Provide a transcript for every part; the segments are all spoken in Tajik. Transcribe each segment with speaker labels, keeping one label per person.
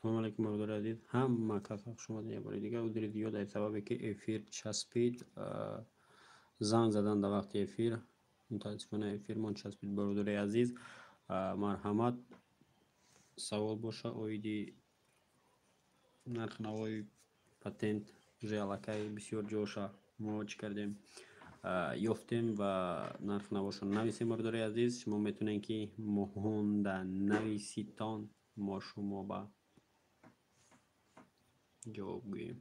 Speaker 1: Салом алейкум, бародари азиз, ҳама кас хуш омадед як бори дигар. Узри зиёд аз сабабе ки эфир часпид, занг задан дар вақти эфир. Мутаассифона эфирмон часпид, бародари азиз. Марҳамат, савол боша оиди нархи навои патент, уже аллакай бисёр ҷоша мо чӣ кардем, ёфтем ва нархи навошро нависем, бародари азиз. Шумо метавонед ки моҳонда нависитон, мо шумо ба ҷавоб гӯем.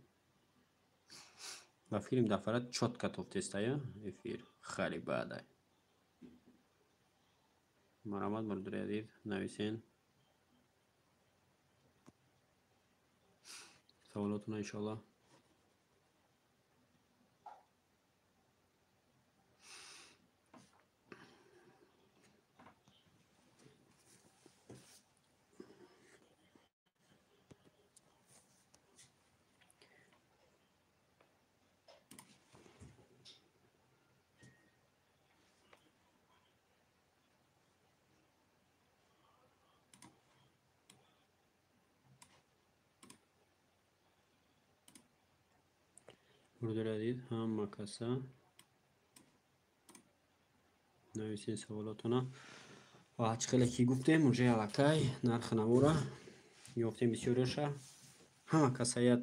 Speaker 1: Ба фикрам дафъара чётко тофтестая эфир, хеле баъдай. Марҳамат, бародари азиз, нависен саволотона, иншоаллоҳ. Бародари азиз, ҳама каса нависен саволотона. Ва чӣ хеле ки гуфтем, уже аллакай нархи навора ёфтем бисёриёша. Ҳама каса як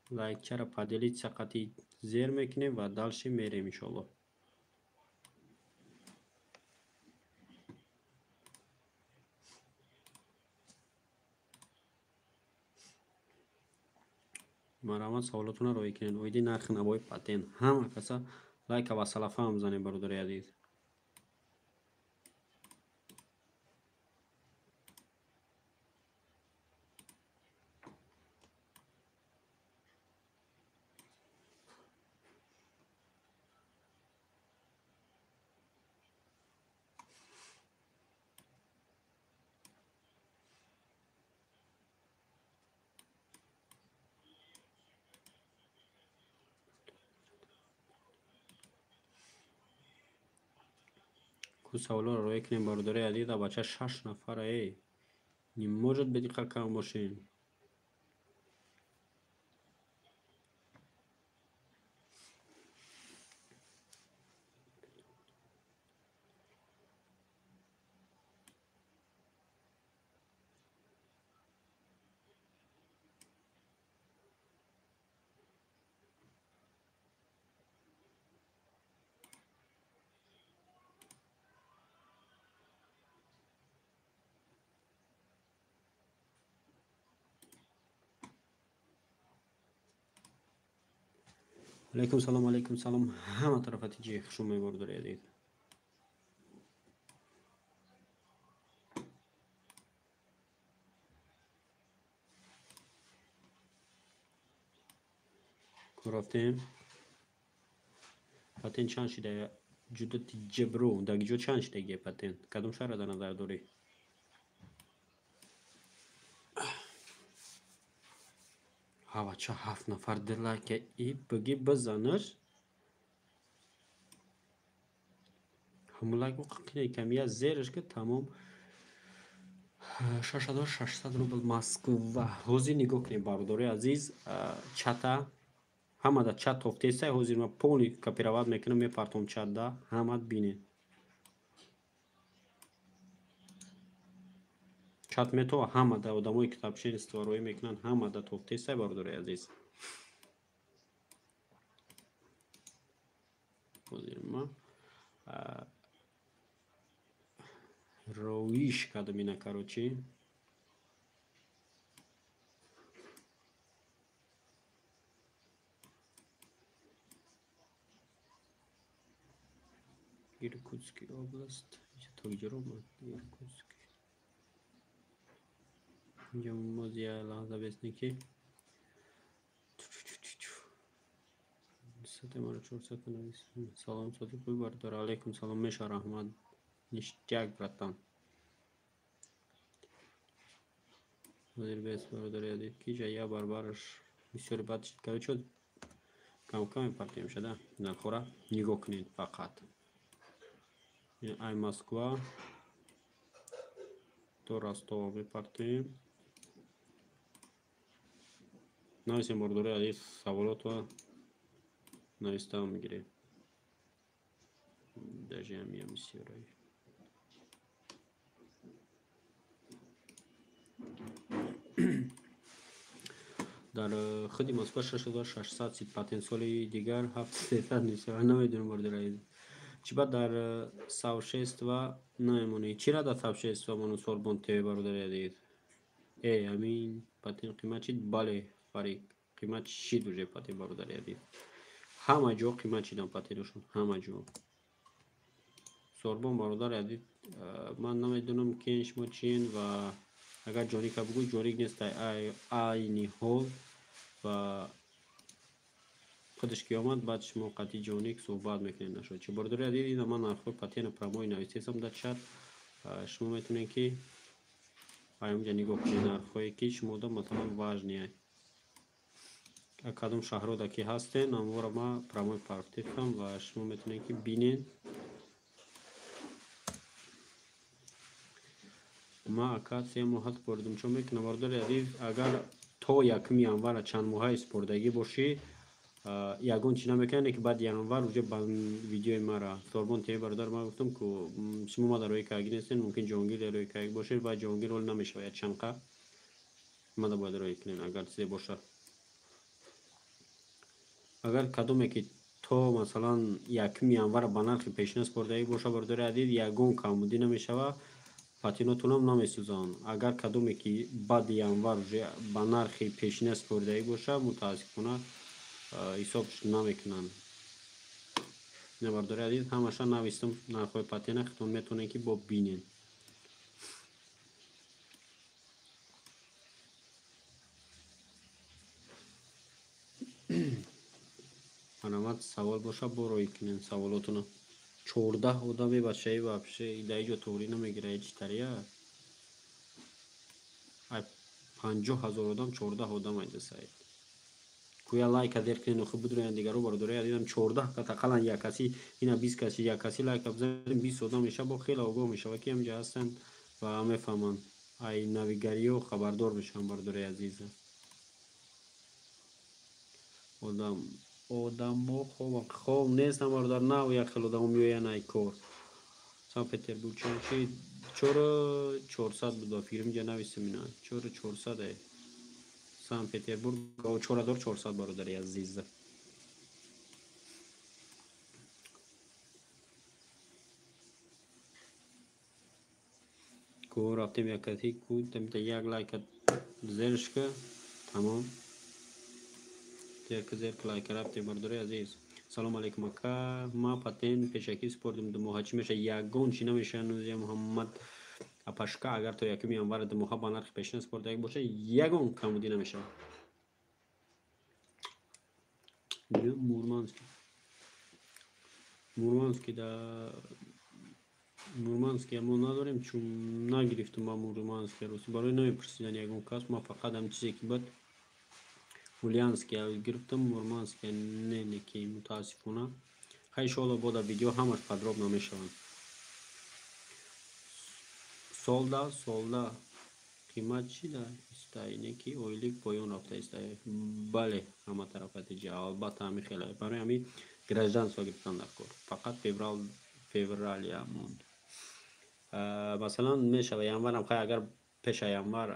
Speaker 1: лайкчара поделиться қатъи зер мекунем ва дальше мерем, иншоаллоҳ. Марҳамат, саволотонро роӣ кунед оиди нархи навои патент. Ҳама каса лайка ва салафа ҳам бизанед, бародари азиз. Ку саволоро роӣ кунем, бародари азиз. Бача, шаш нафара, эй, не может быть иқа кам бошем. Алейкум салом, алейкум салом, ҳама тарафа тиҷи хуш омадед, бародари азиз. Ку рафтем? Патент чанд шида? Ҷуда тиҷебру дар ҷо чанд шидаги патент? Кадом шаҳрро дар назар дорӣ? Ҳа, бача, ҳафт нафар дилака и биги бизанаш. Ҳамун лайку камия зераш ки тамом. 6600 рубл, Москва. Ҳозир нигоҳ кунед, бародари азиз, чата ҳама да чат тофтесай. Ҳозир ман полный копировать мекунам, мепартом чатда, ҳамат бинед. Чат метова, ҳама да одамое ки сообщенство роӣ мекунанд, ҳама да тофтесай, бародари азиз. Ҳозир ман роиш кардам ина, короче. Иркутский область. То где омад? Иркутский. Инҷо боз як лаҳза бесне ки сатемаро чорсад навис. Салом, содиқ бародар, алейкум салом, меша, раҳмат, ништяк, братан. Ҳозир бес, бародари азиз, ки ҷа як барбараш бисёри бад шид. Короче, кам-кам мепартем шуда нархора нигоҳ кунед фақат. Ай Москва то Ростова мепартем. Нависем бародари азиз, саволотро нависта мегирем. Даже ҳамиам бисёрай. Дар худи Москва 6600 сид патент, соли дигар 7300 мешавад. Намедонам бародари азиз. Чӣ ба дар сообщество намемонӣ? Чира дар сообщество мону Сорбон ТВ бародари азиз? Ҳамин патент қимат шид? Бале, Фарик, қимат шид уже патент бародари азиз. Ҳама ҷо қимат шидан патенташон, ҳама ҷо. Сорбон бародари азиз, ман намедонам ки шумо чиен ва агар ҷоника бугӯй, ҷоник нест айни ҳол ва худаш ки омад, баъд шумо қатъи ҷоник суҳбат мекунед нашуд. Чӣ бародари азиз, ина ман нархҳои патентро прямой нависесам дар чат. Шумо метавонед ки ҳаминҷа нигоҳ кунед нархҳое ки шумода масалан важные. Кадом шаҳрода ки ҳастен, амвора ма прямой партифам ва шумо метавонед ки бинед. Ма ака се моҳа супоридум, чо мекунам бародари азиз? Агар то 1 январа чанд моҳаи супордагӣ бошӣ, ягон чи намекунад, ки баъди январ уже ба видеои мара Сорбон ТВ бародар, ман гуфтам ку шумо ма дар рӯи каги нестен, мумкин Ҷонгир дар рӯи каги бошед ва Ҷонгир ҳол намешавад чанқа. Мада бояд рӯй кунед агар чизе бошад. Агар кадоме ки то масалан 1 январа ба нархи пешина супордагӣ бошад бародари азиз, ягон камбудӣ намешавад, патинотунам намесӯзанд. Агар кадоме ки баъди январ уже ба нархи пешина супордагӣ бошад, мутаассифона ҳисоб намекунанд. Ина бародари азиз, ҳамаша навистам нархҳои патена, худтон метавонед ки бо бинед. Марҳамат, савол боша, бо рӯй кунед саволотуно. 14 одаме бачаи вообще дар иҷо туғрӣ намегирад, ҳеҷ тария. Ай 50 000 одам 14 одам айда сайд. Куя лайка дер кунед, охи бидроянд дигаро бародари азизам. 14 кас ақаллан як каси, ина 20 каси, як каси лайка бизанем, 20 одам мешава, бо хеле огоҳ мешава ки ҳамҷа ҳастанд ва мефаҳманд. Ай навигариё хабардор мешаванд бародари азиз. Одамо хоб нестанд бародар, нав як хел одамо меоянд ай кор. Санкт Петербург чанд шид? 4400 буд ба фикр, инҷа нависем ина. 4400 е. Санкт Петербург 4400 бародари азиз. Ку рафтем як каси, ку тамита як лайка зершка, тамом. Зерка зерка лайка рафтем бародари азиз. Салом алейкум ака, ма патент пешакӣ супордим ду моҳа, чӣ меша? Ягон чӣ намеша Нузия Муҳаммад апашка, агар то 1 январа ду моҳа ба нархи пешина супордагӣ боша, ягон камбудӣ намешавад. Мурмански. Мурмански да Мурмански мо надорем, чун нагирифтум ба Мурмански рӯси. Барои намепурсидан ягон кас, ма фақат ҳам чизе ки бад Ульянски гирифтам, Мурмански не, не ки мутаассифона. Хай иншоалло бо дар видео ҳамаш подробно мешаванд. Солда, солда қимат чӣ да истай, не ки ойлик поён рафта истай. Бале, ҳама тарафа тиҷа, албатта ҳамин хеле. Барои ҳамин гражданство гирифтан дар кор. Фақат февралия монд. Масалан мешава январам, хай агар пеша январ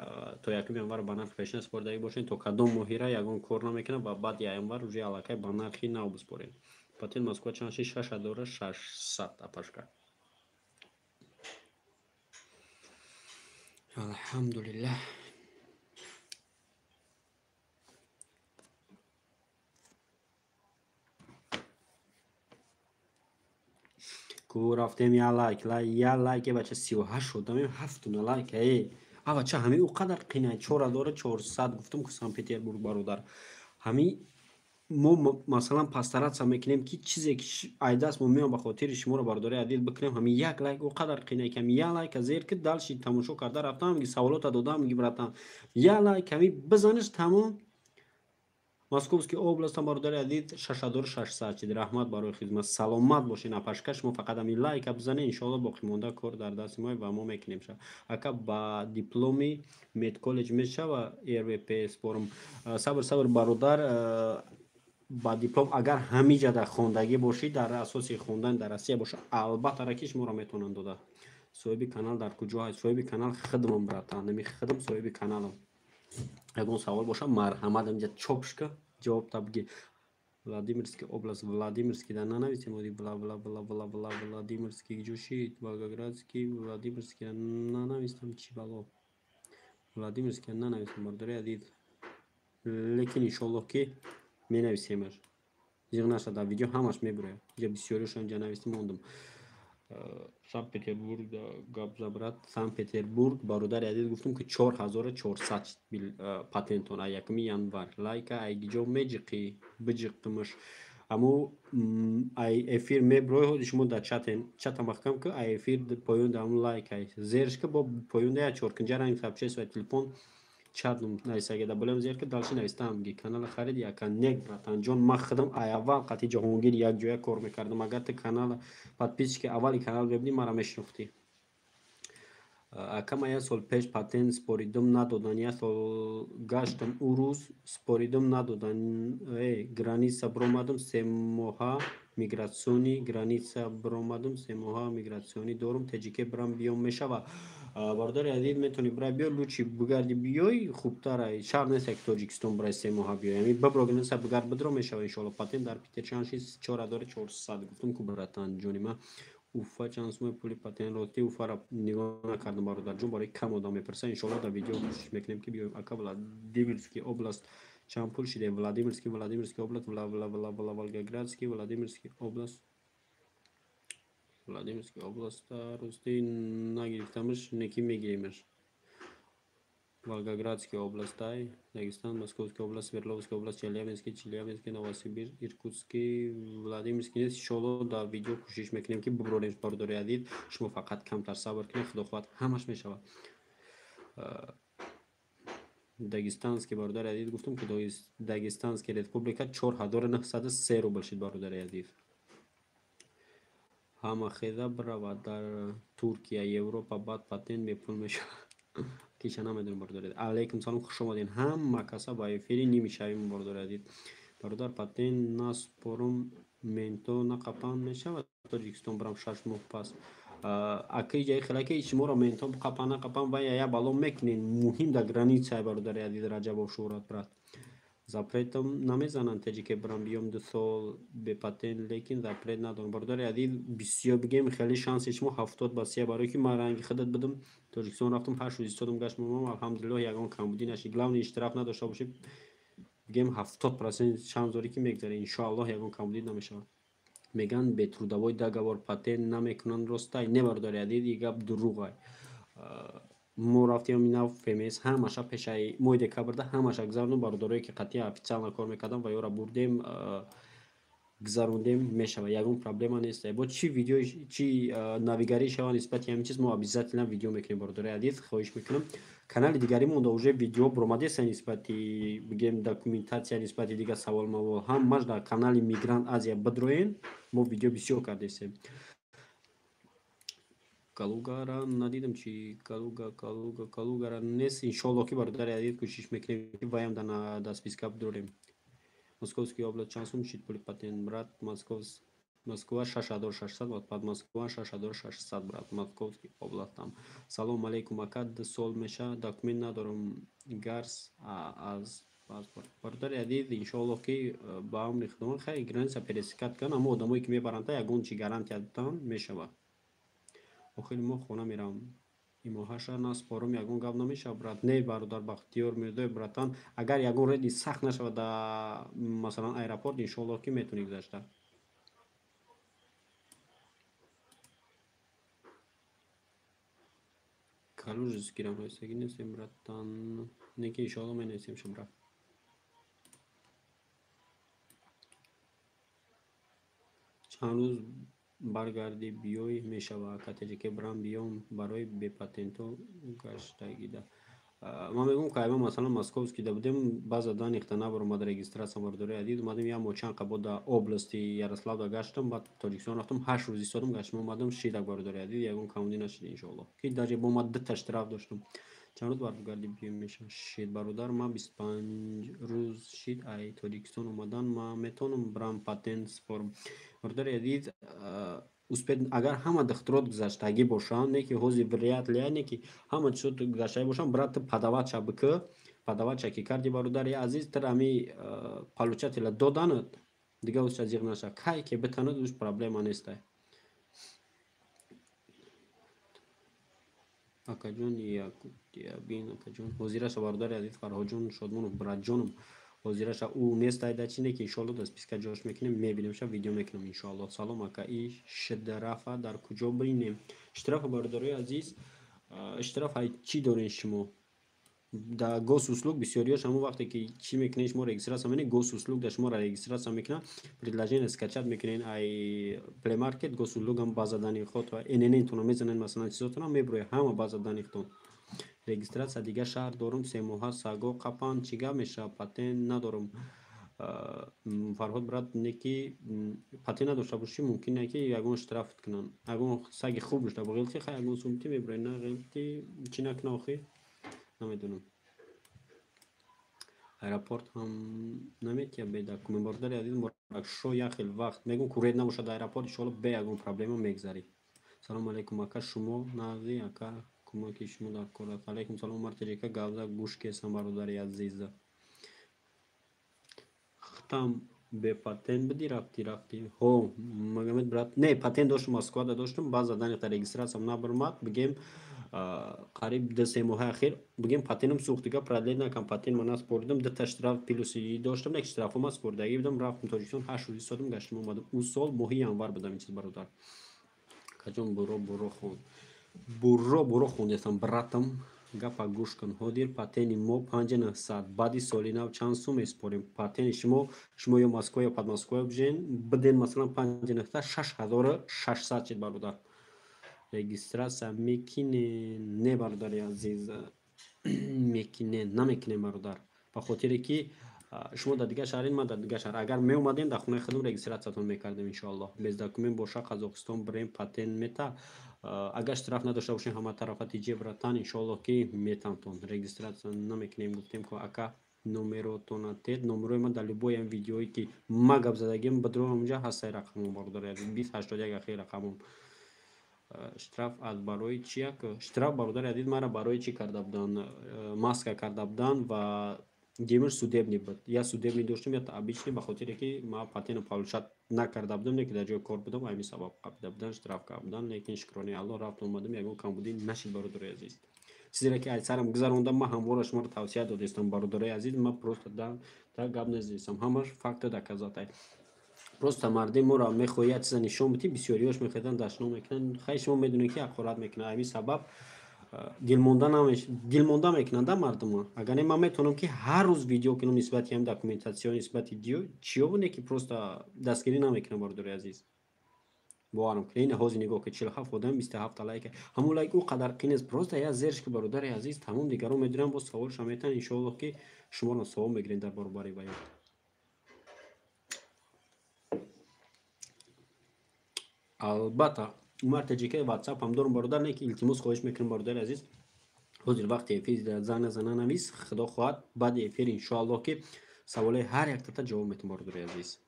Speaker 1: то 1 январ ба нархи пешина супордагӣ бошед, то кадом моҳира ягон кор намекунад ва баъди январ уже аллакай ба нархи нав биспоред. Патент Москва чанд шид? 6600 апашка. Алҳамдулиллаҳ. Ку рафтем я лайк, я лайк, бача 38 одамем, 7 на лайк, эй. А бача ҳами ӯ қадар қинай, 4400 гуфтам ку Санкт-Петербург бародар. Ҳами мо масалан пастаратса мекунем ки чизе ки айдаст мо меом ба хотири шуморо бародари адил бикунем, ҳами як лайк ӯ қадар қинай ки ҳами як лайка зер ки далши тамошо карда рафтам, ҳами саволота додам, ҳами братан. Як лайк ҳами бизаниш тамом. Московский област ам бародари азиз 6600 шид. Раҳмат барои хизмат, саломат бошед. Апашка, шумо фақат ҳамин лайка бизанед, иншоалло боқимонда кор дар дасти мо ва мо мекунем. Ака, ба дипломи медколлеҷ мешава РВП спорум? Сабр, сабр, бародар. Ба диплом агар ҳамиҷа дар хондагӣ бошӣ, дар асоси хондан дар Россия боша, албатта раки шуморо метавонанд дода. Соҳиби канал дар куҷо ҳаст? Соҳиби канал хидмам, братан, ами хидм соҳиби каналам. Ягон савол боша, марҳамат, амиҷа чопшка ҷавоб табги. Владимирский область, Владимирский да нанависем, оди вла вла вла вла вла Владимирский ҷо шид? Волгоградский, Владимирский нанавистам, чӣ бало? Владимирский нанавистам, бародари азиз, лекин иншоаллоҳ ки менависемаш, зиғ наша, дар видео ҳамаш мебурояд. Иҷа бисёриашо инҷа навистим, мондум. Санкт Петербург гап забрат. Санкт Петербург, бародари азиз, гуфтум ки 4400 патентон а 1 январ. Лайка айгиҷо меҷиқӣ, биҷиқимаш. Аммо ай эфир меброи, ҳози шумо дар чатен, чата маҳкам ки, ай эфир поён дар ҳамун лайк ай зерш ки, бо поёнда як чоркунҷа ранг сообщество телефон чат нависагида болем, зер ки дальше навистам ги. Канала хариди, ака? Нек, братанҷон, ман худам ай аввал қати Ҷаҳонгир якҷоя кор мекардам. Агар ту канала подписчики аввали канал мебудӣ, мара мешинохтӣ. Ака, ман як сол пеш патент споридум, надодан. Як сол гаштам, ӯ рӯз споридум, надодан. Граница биромадум, 3 моҳа миграционный, граница биромадум, 3 моҳа миграционный дорум. Теҷике бирам биём мешава? Бародари азиз, метавонӣ бирай биёй, лучше бигарди биёй, хубтар. Шарт нест ки Тоҷикистон бирай, 3 моҳа биёй, ами бибро граница, бигард, бидро, мешава иншоалло. Патент дар Питер чанд шид? 4400, гуфтум ку, братан ҷони ма. Уфа чанд сумаи пули патент? Рости, Уфара нигоҳ накардам, бародарҷон, барои кам одам мепурсад. Иншоалло дар видео кӯшиш мекунем ки биёем. Ака, Владимирский область чанд пул шиде? Владимирский, Владимирский область, вла вла вла вла Волгоградский, Владимирский область, Владимирский область рости нагирифтамаш, неки мегиремаш. Волгоградский областай, Дагестан, Московский область, Свердловский область, Челябинский, Челябинский, Новосибирск, Иркутский, Владимирский нест. Иншоалло дар видео кӯшиш мекунем ки биброрем. Бародари азиз, шумо фақат камтар сабр кунед, худо хоҳад, ҳамаш мешавад. Дагестанский, бародари азиз, гуфтум ки Дагестанский республика 4903 рубл шид, бародари азиз. Ҳама хеза биравад дар Туркия, Европа, баъд патент бепул мешавад, киша намедонам, бародари. Алайкум салом, хуш омадем ҳама каса ба эфири ними шавим, бародари азиз. Бародар, патент наспорум, менто нақапан мешавад Тоҷикистон бирам 6 моҳ пас? Ака, иҷаи хелаки шуморо менто қапан нақапан ва я бало мекунен, муҳим дар граница, бародари азиз. Раҷабов Шӯҳрат, брат, запретам намезананд теҷике бирам биём 2 сол бепатент, лекин запрет надорам. Бародари азиз, бисёр бигем, хеле шанси шумо 70 ба 30, барое ки ман ранги худат будам, Тоҷикистон рафтам, 8 рӯз истодам, гаштам, алҳамдулиллоҳ, ягон камбудӣ нашид. Главный штраф надошта бошед, бигем, 70% шанс дорӣ ки мегзарӣ, иншоаллоҳ, ягон камбудӣ намешавад. Мегӯянд бе трудовой договор патент намекунанд, ростай? Не, бародари азиз, и гап дурӯғай. Мо рафтем ина ФМС ҳамаша пешаи моҳи декабрда ҳамаша гузарондум. Бародарое ки қатъия официально кор мекардам ва ёра бурдем, гузарондем, мешава, ягон проблема нест. Бо чи видео, чи навигарӣ шава нисбати ҳамин чиз, мо обязательно видео мекунем. Бародари азиз, хоҳиш мекунам, канали дигаримонда уже видео буромадеста нисбати, бигем, документация, нисбати дигар савол-мавол, ҳамаш дар канали Мигрант Азия бидроен, мо видео бисёр кардесем. Калугара надидам, чи Калуга, Калуга, Калугара нест. Иншоалло ки, бародари азиз, кӯшиш мекунем ки ваям дар списка бидорем. Московский область чанд сум шид пули патент, брат? Москва 6600, под Москва 6600, брат, Московский областам. Салом алейкум, ака, 2 сол меша документ надорам, гарс аз паспорт. Бародари азиз, иншоалло ки ба амри Худованд, хай, граница пересекать кунанд, аммо одамое ки мебаранд, ягон чи гарантия дан мешавад. Охири моҳ хона меравам, имоҳаша наспорум, ягон гап намешавад, брат? Не, бародар Бахтиёр Мирзоев, братан, агар ягон реди сахт нашавад дар, масалан, аэропорт, иншоалло ки метавонӣ гузашта. Калужскийрам нависагӣ нестем, братан, не ки иншоалло менависем ша, брат. Чанд рӯз баргардӣ биёй мешава, ака? Теҷаке бирам биём барои бепатентҳо гаштагида. Ман мегӯям, ки ай ма, масалан, московский да будем, баъза данных-та набаромад регистрация, бародари азиз. Омадем, як моҳ чанд қабо да области Ярославда гаштам, баъд Тоҷикистон рафтам, 8 рӯз истодам, гаштам, омадам, шидак, бародари азиз, ягон камудӣ нашид, иншоаллоҳ, ки даже бо ма дута штраф доштам. Чанд рӯз баргардӣ биём меша шид, бародар? Ман 25 рӯз шид ай Тоҷикистон омадан, ман метавонам бирам патент супорам? Бародари азиз, успеть, агар ҳама духтурот гузаштагӣ бошанд, не ки ҳозир вряд ли, не ки ҳама чизот гузаштагӣ бошанд, брат, ту подавать-ша бикӯ. Подавать-ша ки карди, бародари азиз, тир ами получателя доданат, дига узша зиғ наша. Кай ки битанад, уж проблема нестай. Акаҷон, якутиябин, акаҷон, ҳозираша, бародари азиз, Фарҳодҷон Шодмонов, братҷоном, ҳозираша ӯ нест, айда чи не ки иншоалло дар списка ҷош мекунем, мебинемша, видео мекунам, иншоалло. Салом, ака, и штрафа дар куҷо бинем? Штрафа, бародарои азиз, штраф ай чӣ дорен шумо? Да Госуслуг бисёриёш ҳамон вақте ки чӣ мекунед, шумо регистрация менед, Госуслуг да шуморо регистрация мекунад, приложение скачать мекунед ай Play Market, Госуслуг ҳам база данных ход ва ННН-тонро мезанед, масалан, чизотонро меброяд ҳама база данных-тон. Регистрация дигар шаҳр дорум, 3 моҳа саго қапанд, чӣ гап мешавад? Патент надорум, Фарҳод брат, не ки патент надошта бошӣ, мумкин не ки ягон штраф кунанд. Ягон саги хуб дошта бо ғилти, хай, ягон сумти меброяд, на ғилти чӣ накуна, охир намедонам. Аэропорт ҳам наметия бе документ, бародари азиз. Муракшо, як хел вақт мегӯм, курет набошад аэропорт, иншоалло, бе ягон проблема мегзарӣ. Салому алейкум, ака, шумо нағзи, ака, кӯмаки шумо дар кор аст. Алейкум салом, Умар Таҷика, гавза гӯш кесам, бародари азиз. Хтам бепатент будӣ, рафтӣ? Ҳо, Магомед брат, не, патент доштум, Москвада доштум, баъза данных-та регистрация-м набаромад, бигем, қариб 2-3 моҳаи ахир, бигем, патентам сӯхт, дига продлить накардам, патент ма наспоридам. Дута штраф плюси доштам, як штрафҳо споридагӣ будам. Рафтам Тоҷикистон, 8 рӯз истодам, гаштам, омадам. Ӯ сол моҳи январ будам ин чиз, бародар. Акаҷон, буро, буро хон, буро, буро хондестам, братам, гапа гӯш кун. Ҳозир патенти мо 5900, баъди соли нав чанд сум месупорем патенти шумо? Шумо ё Москва, ё Подмосква бижен биден, масалан, 5900, 6600 чид, бародар. Регистрация мекине? Не, бародари азиз, мекине, намекунем, бародар, ба хотире ки шумо дар дигар шаҳред, ман дар дигар шаҳр. Агар меомадем, дар хонаи худам регистрация-тон мекардем, иншоаллоҳ. Без документ боша, Қазоқистон бирем, патент мета? Агар штраф надошта бошем, ҳама тарафа тиҷе, братан, иншоаллоҳ, ки метамтон. Регистрация намекунем, гуфтем ко, ака. Номеротона тед. Номерои ман дар любой ам видеое ки ма гап задагим, бадро, ҳамунҷа ҳастай рақамон, бародари азиз, 2081 ахири рақамон. Штраф аз барои чи як штраф, бародари азиз, мара барои чӣ карда буданд? Маска карда буданд ва гемиш судебный буд, я судебный доштум, я обычный. Ба хотире ки ма патенту получать накарда будам, не ки дар ҷои кор будам, ҳамин сабаб қабида буданд, штраф карда буданд. Лекин шукрони Аллоҳ, рафту омадам, ягон камбудӣ нашид, бародари азиз. Чизере ки аз сарам гузарондам, ман ҳамвора шуморо тавсия додистам, бародарои азиз. Ман просто да гап незистам, ҳамаш факту доказать. Просто мардим моро мехоҳӣ як чиза нишон бидӣ, бисёриёш мехоҳанд, дашном мекунанд. Хай, шумо медонед, ки ҳақорат мекунанд, ҳамин сабаб дилмонда мекунанда мардума. Агар не, ман метавонам, ки ҳар рӯз видео кунам нисбати ҳам документация, нисбати чиё, не ки просто дастгирӣ намекунам, бародари азиз, боварам кунед. Ина ҳозир нигоҳ ки 47 одам, 27 лайк. Ҳамон лайк ӯ қадар қин нест, просто я зерш ки, бародари азиз, тамом дигарон медонам, боз саволша метавон. Иншоаллоҳ, ки шуморо савол мегирем дар баробари баён. Албатта, Умар Таҷика, Ватсап ҳам дорум, бародар, не ки илтимос, хоҳиш мекунам, бародари азиз, ҳозир вақти эфир занг назана, навис. Худо хоҳад, баъди эфир, иншоаллоҳ, ки саволои ҳар яктата ҷавоб метавон, бародари азиз.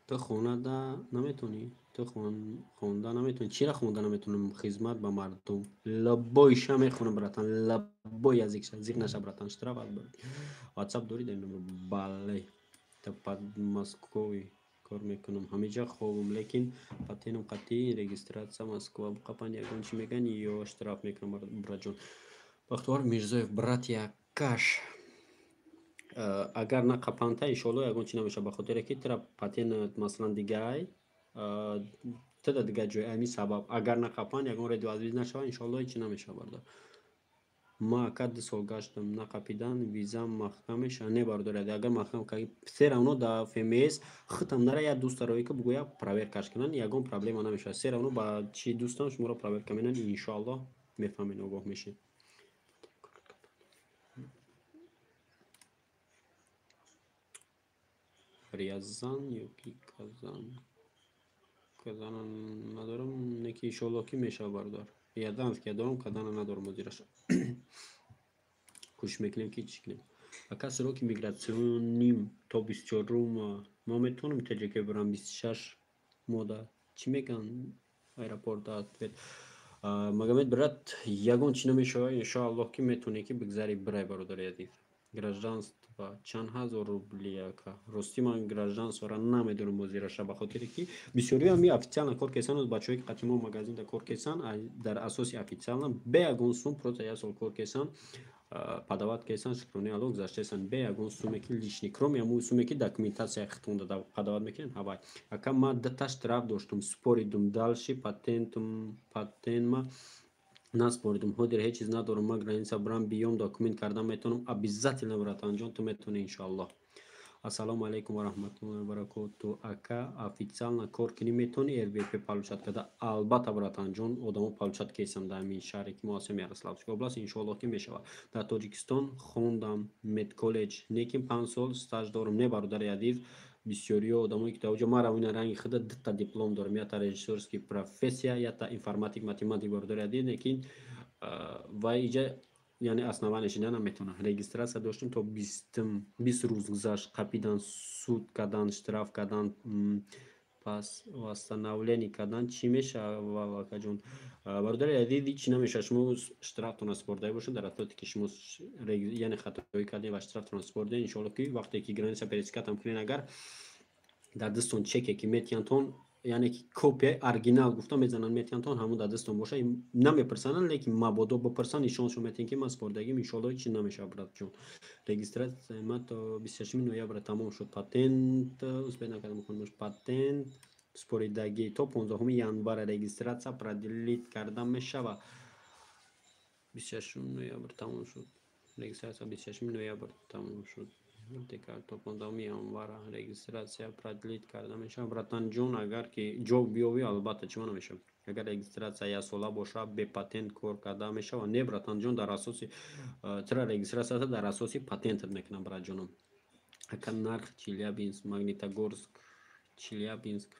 Speaker 1: Ту хонада наметавонӣ? Ту хонда наметавонӣ? Чира хонда наметавонам? Хизмат ба мардум, лабойша мехонам, братан, лабой языкша зиқ наша, братан. Штраф Ватсап дорӣ дар номер? Бале. Подмосковье кор мекунам, ҳамиҷа хобам, лекин патентам қатъи регистрация Москва қапан, ягон чӣ мегӯян ё штраф мекунам, братҷон? Бахтовар Мирзоев, брат, якаш, агар нақапанта, иншоалло, ягон чӣ намешавад, ба хотире ки тира патент, масалан, дигарай тида дигар ҷой. Ҳамин сабаб, агар нақапанд, ягон реду азиз нашавад, иншоалло, ҳеҷ чӣ намешавад, бародар. Ма ака 2 сол гаштам, нақапидан, визам маҳкам мешавад. Не, бародари азиз, агар маҳкам карди, все равно да ФМС худам нара як дӯстаро ки бугӯя проверкаш кунанд, ягон проблема намешавад. Все равно ба чи дӯстам шуморо проверка менанд, иншоаллоҳ мефаҳмед, огоҳ мешед. Рязан ё ки Казан? Казана надорам, не ки иншоаллоҳ ки мешавад, бародар. Рязанския дорам, Казана надорам озираша. Кӯшиш мекунем ки чӣ кунем. Ака, сроки мигратсионим то 24-ум, ма метавонам ТҶК бирам 26 мода? Чӣ мегӯянд аэропорт ответ? Магомед брат, ягон чӣ намешавад, иншоаллоҳ ки метавонӣ ки бигзари бирай, бародари азиз. Гражданство чанд ҳазор рубли, ака? Ростӣ ман гражданствора намедонам озираша, ба хотире ки бисёриҳо ми официально кор кесанд, бачаҳое ки қатъи мо магазинда кор кесанд, дар асоси официально бе ягон сум просто як сол кор кесанд, подавать кесанд, шукрони Аллоҳ гузаштаесанд бе ягон суме ки лишний, кроме ҳамун суме ки документатсияи худтон дада подавать мекунед. Ҳавай, ака, ман дута штраф доштум, споридум, дальше патентум патентма наспоридум, ҳозир ҳеҷ чиз надорам, ман граница бирам биём документ кардан метавонам? Обязательно, братанҷон, ту метавонӣ, иншоаллоҳ. Ассалому алайкум ва раҳматуллоҳи ва баракоту. Ака, официально кор кунӣ метавонӣ РВП получать карда? Албатта, братанҷон, одамо получать кесанд дар ҳамин шаҳре ки мо ҳастем, Ярославская область, иншоаллоҳ ки мешавад. Дар Тоҷикистон хондам медколлеҷ, лекин 5 сол стаж дорам. Не, бародари азиз, бисёриҳо одамое ки дар оҷо ман равина ранги худа дута диплом дорам, якта режиссёрский профессия, якта информатик математик, бародари азиз, лекин вай иҷа яъне основание шида наметавонад. Регистрация доштем, то 20 рӯз гузашт, қапидан, суд кардан, штраф кардан, пас восстановление кардан. Чӣ мешавад, акаҷон? Бародари азиз, ҳеҷ намешавад. Шумо штрафтонро супорда бошед, дар асосе ки шумо яъне хатоӣ кардем ва штрафтонро супордем, иншоаллоҳ ки вақте ки граница пересекатам кунед, агар дар дастон чеке ки метиҳандтон, яъне ки копияи оригинал гуфта мезананд, метиҳандтон, ҳамон дар дастон боша, намепурсананд, лекин мабодо бипурсанд, нишоншон метиҳанд ки ман супордагим, иншоаллоҳ ҳеҷ намешавад, братҷон. Регистрация ма то 26 ноябра тамом шуд, патент успеть накардам, хонумаш патент супоридагӣ то 15 январа регистрация продлить карда мешавад. 26 ноябр тамом шуд регистрация, 26 ноябр тамом шуд, то 15 январа регистрация продлить карда мешавад. Братанҷон, агар ки ҷо биёвӣ, албатта, чима намешавад. Агар регистрация яксола боша, бепатент кор карда мешавад? Не, братанҷон, дар асоси чара регистрацията дар асоси патентат мекунам, братҷонам. Ака, нарх Челябинск, Магнитогорск, Челябинск,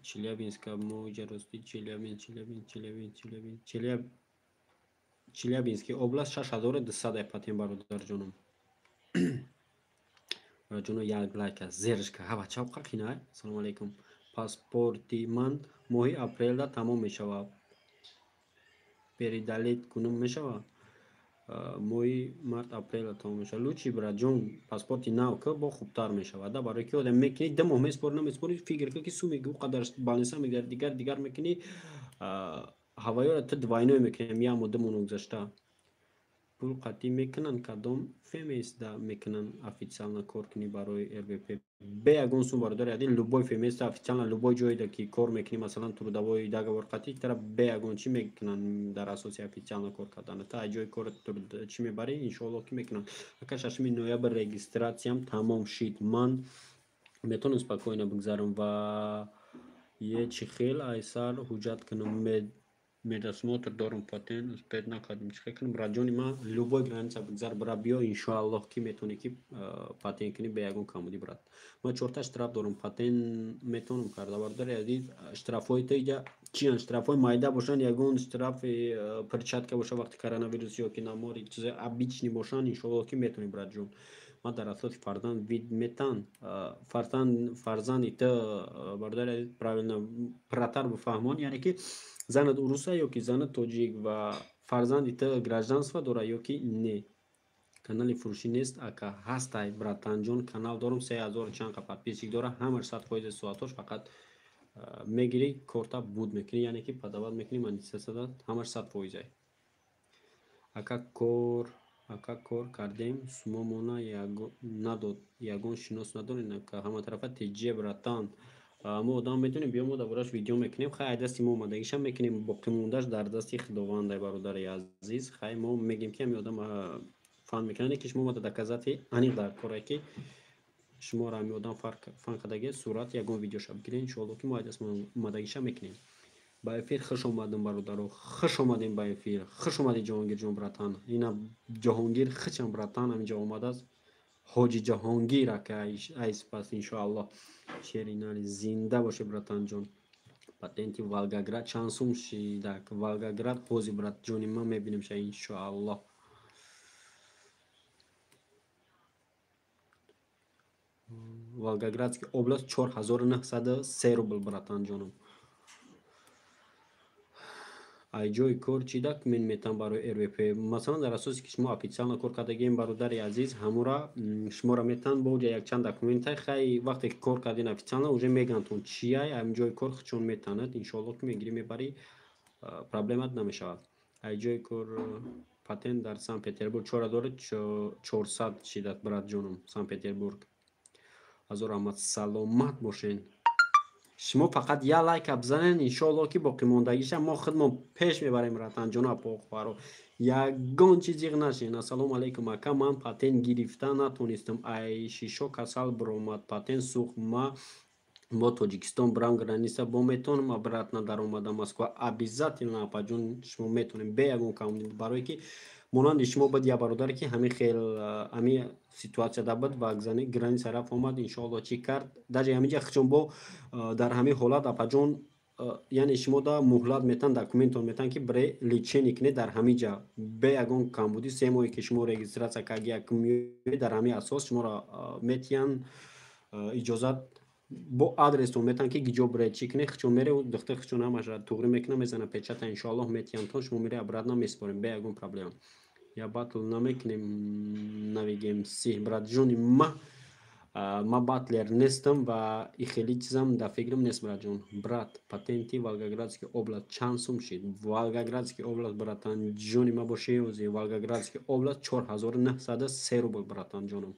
Speaker 1: Челябинска мо иҷа рости Челябинск, Челябинск, Челябинск, Челябинск, Челябинский область 6200 патент, бародарҷонам. Ҷоно, як лайка зершка ҳава чавқа қинай. Ассалому алайкум, паспорти ман моҳи апрелда тамом мешавад, передалить кунум мешавад? Моҳи март апрелда тамом мешавад. Лучше, братҷон, паспорти нав ки бо хубтар мешавад, да, барои ки одам мекунӣ 2 моҳ меспорӣ, намеспорӣ, фикр кун ки суме ӯ қадар баланса мегузари, дигар дигар мекунӣ, ҳавоёро ту двойной мекунем, як моҳ 2 моҳ гузашта. Пул қатъӣ мекунанд? Кадом ФМСда мекунанд официально кор кунӣ барои РВП? Бе ягон сум, бародари азиз, любой ФМС официально, любой ҷойда ки кор мекунӣ, масалан трудовой договор қатъӣ тара бе ягон чӣ мекунанд дар асоси официально кор кардан. Та ай ҷои кор чӣ мебарӣ, иншоаллоҳ ки мекунанд. Ака, 6 ноябр регистрациям тамом шид, ман метавонам спокойно бигзарам ва е чӣ хел айсар ҳуҷҷат кунам? Медосмотр дорум, патент успеть накардем, чӣ хел кунам? Братҷони ман, любой граница бигзар, бира биё, иншоаллоҳ ки метавонӣ ки патент кунӣ бе ягон камбудӣ. Брат, ман чорта штраф дорум, патент метавонам карда? Бародари азиз, штрафҳои ту иҷа чиянд? Штрафҳои майда бошанд, ягон штрафи перчатка боша вақти коронавирус ё ки намори чизи обычный бошанд, иншоаллоҳ ки метавонӣ, братҷон. Ман дар асоси фарзанд вид метан фарзанди ту, бародари азиз, правильно пратар бифаҳмон, яъне ки занат уруса ё ки занат тоҷик ва фарзанди ту гражданство дорад ё ки не. Канали фурӯшӣ нест, ака? Ҳастай, братанҷон, канал дорум, 3000 чанд қа подписчик дора, ҳамаш 100% соатош фақат мегирӣ, корта буд мекунӣ, яъне ки подавать мекунӣ монетизатсияда, ҳамаш 100%. Ака, кор кардем, сумомона надод, ягон шинос надорем, ака? Ҳама тарафа теҷе, братан. Мо одам медонем, биё мо дар борааш видео мекунем. Хай, дасти мо омадагиша мекунем, боқӣ мондаш дар дасти Худованд, бародари азиз. Хай, мо мегем, ки ҳами одам фан мекунад, ки шумо омада доказати аниқ дар коре, ки шуморо ҳами одам фан кардаги, сурат, ягон видеоша бигиред, иншоалло, ки мо ай даст омадагиша мекунем. Ба эфир хуш омадем, бародаро, хуш омадем ба эфир. Хуш омадед, Ҷаҳонгирҷон, братан. Ина Ҷаҳонгир хичам, братан, ҳаминҷо омадааст. Ҳоҷи Ҷаҳонгир ака, ай спас, иншоаллоҳ. Шеринали, зинда бошед, братанҷон. Патенти Волгоград чанд сум шидак? Волгоград ҳози, братҷони ман, мебинем ша, иншоаллоҳ. Волгоградский область 4903 рубл, братанҷонам. Ай ҷои кор чӣ документ метам барои РВП? Масалан, дар асосе ки шумо официально кор кардагием, бародари азиз, ҳамура шуморо метан бо уҷа якчанд документай. Хай, вақте ки кор кардин официально, уже мегӯянд чияй, ҳамин ҷои кор худшон метанад, иншоалло, ки мегирӣ, мебарӣ, проблемат намешавад. Ай ҷои кор патент дар Санкт Петербург 4400 шидат, братҷонам, Санкт Петербург. Ҳазор раҳмат, саломат бошен. Шумо фақат як лайка бизанед, иншоалло, ки боқимондагиша мо худмон пеш мебарем, ратанҷону апохоҳаро, ягон чиз ҷиғ нашен. Ассалому алайкум, ака, ман патент гирифта натонистам, ай шишо касал биромад, патент сӯхт. Ма бо Тоҷикистон бирам, граница бо метавонам обратно даромада Москва? Обязательно, апаҷон, шумо метавонем бе ягон кам, барое ки монанди шумо буд як бародаре, ки ҳамин хел ҳамин ситуатсияда буд ва граница рафт омад, иншоалло. Чӣ кард даже ҳаминҷа хичон бо дар ҳамин ҳолат, апаҷон, яъне шумо да муҳлат метан, документон метан, ки бре лечение кунед дар ҳамин ҷа бе ягон камбудӣ. 3 моҳе ки шумо регистрация карди, як меоед, дар ҳамин асос шуморо метиҳанд иҷозат, бо адрестон метан, ки гиҷо бре, чӣ кунед. Хичон мере, духтар хичон ҳамаша туғрӣ мекунад, мезана печата, иншоаллоҳ, метиҳанд, шумо мере, обратно месупорем бе ягон проблема. Я батл намекунем, навигем си, братҷони ма. Ма батлер нестам ва и хеле чизам дар фикрам нест, братҷон. Брат, патенти Волгоградский область чанд сум шид? Волгоградский область, братанҷони ма, боши, ози Волгоградский область 4903 рубл, братанҷонам.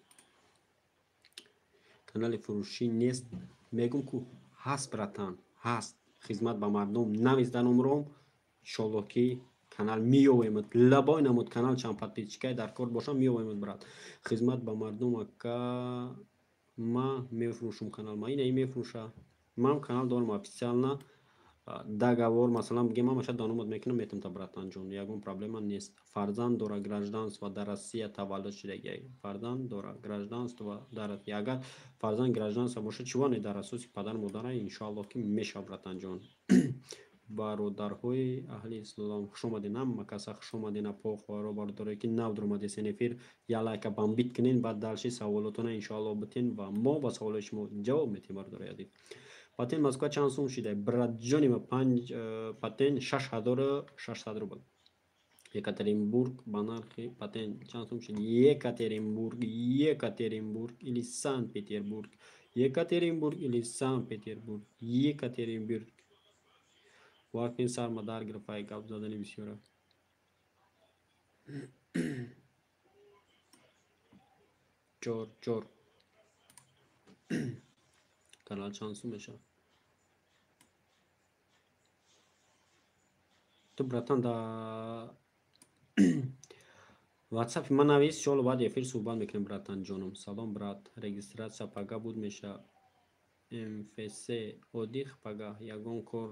Speaker 1: Канали фурӯшӣ нест? Мегум ку, ҳаст, братан, ҳаст. Хизмат ба мардум навис дар умром, иншоалло, ки канал меёвемад. Лабой намуд канал, чанд подписчикай дар кор бошам, меёвемад, брат. Хизмат ба мардум, ака, ма мефурӯшум канал. Ма ина мефурӯша, ман канал дорам официально, договор, масалан, бигем, ҳамаша даномад мекунам, метам та, братанҷон, ягон проблема нест. Фарзанд дора, гражданство дар Россия, таваллуд шудагиай, фарзанд дора, гражданство дар Россия. Агар фарзанд гражданство боша, чиво не, дар асоси падар модара, иншоалло, ки мешава, братанҷон. Бародарҳои аҳли ислом, хуш омаден, ҳама каса хуш омаден. Апо, хоҳаро, бародарое ки нав дуромадесен эфир, як лайка бамбит кунен, баъд дальше саволотона, иншоалло, битен ва мо ба саволои шумо ҷавоб метиҳем, бародарои азиз. Патент Москва чанд сум шида, братҷони ма? Панҷ патент 6600 рубл. Екатеринбург ба нархи патент чанд сум шид? Екатеринбург, Екатеринбург или Санкт Петербург, Екатеринбург или Санкт Петербург, Екатеринбург. Вақти сарма дар гирифай, гап задани бисёра. Чор чор канал чанд сум мешавад? Ту, братан, да ватсапи ман навис, иншоалло, баъди эфир суҳбат мекунем, братанҷонам. Салом, брат, регистрация пага буд меша, МФС одих пага ягон кор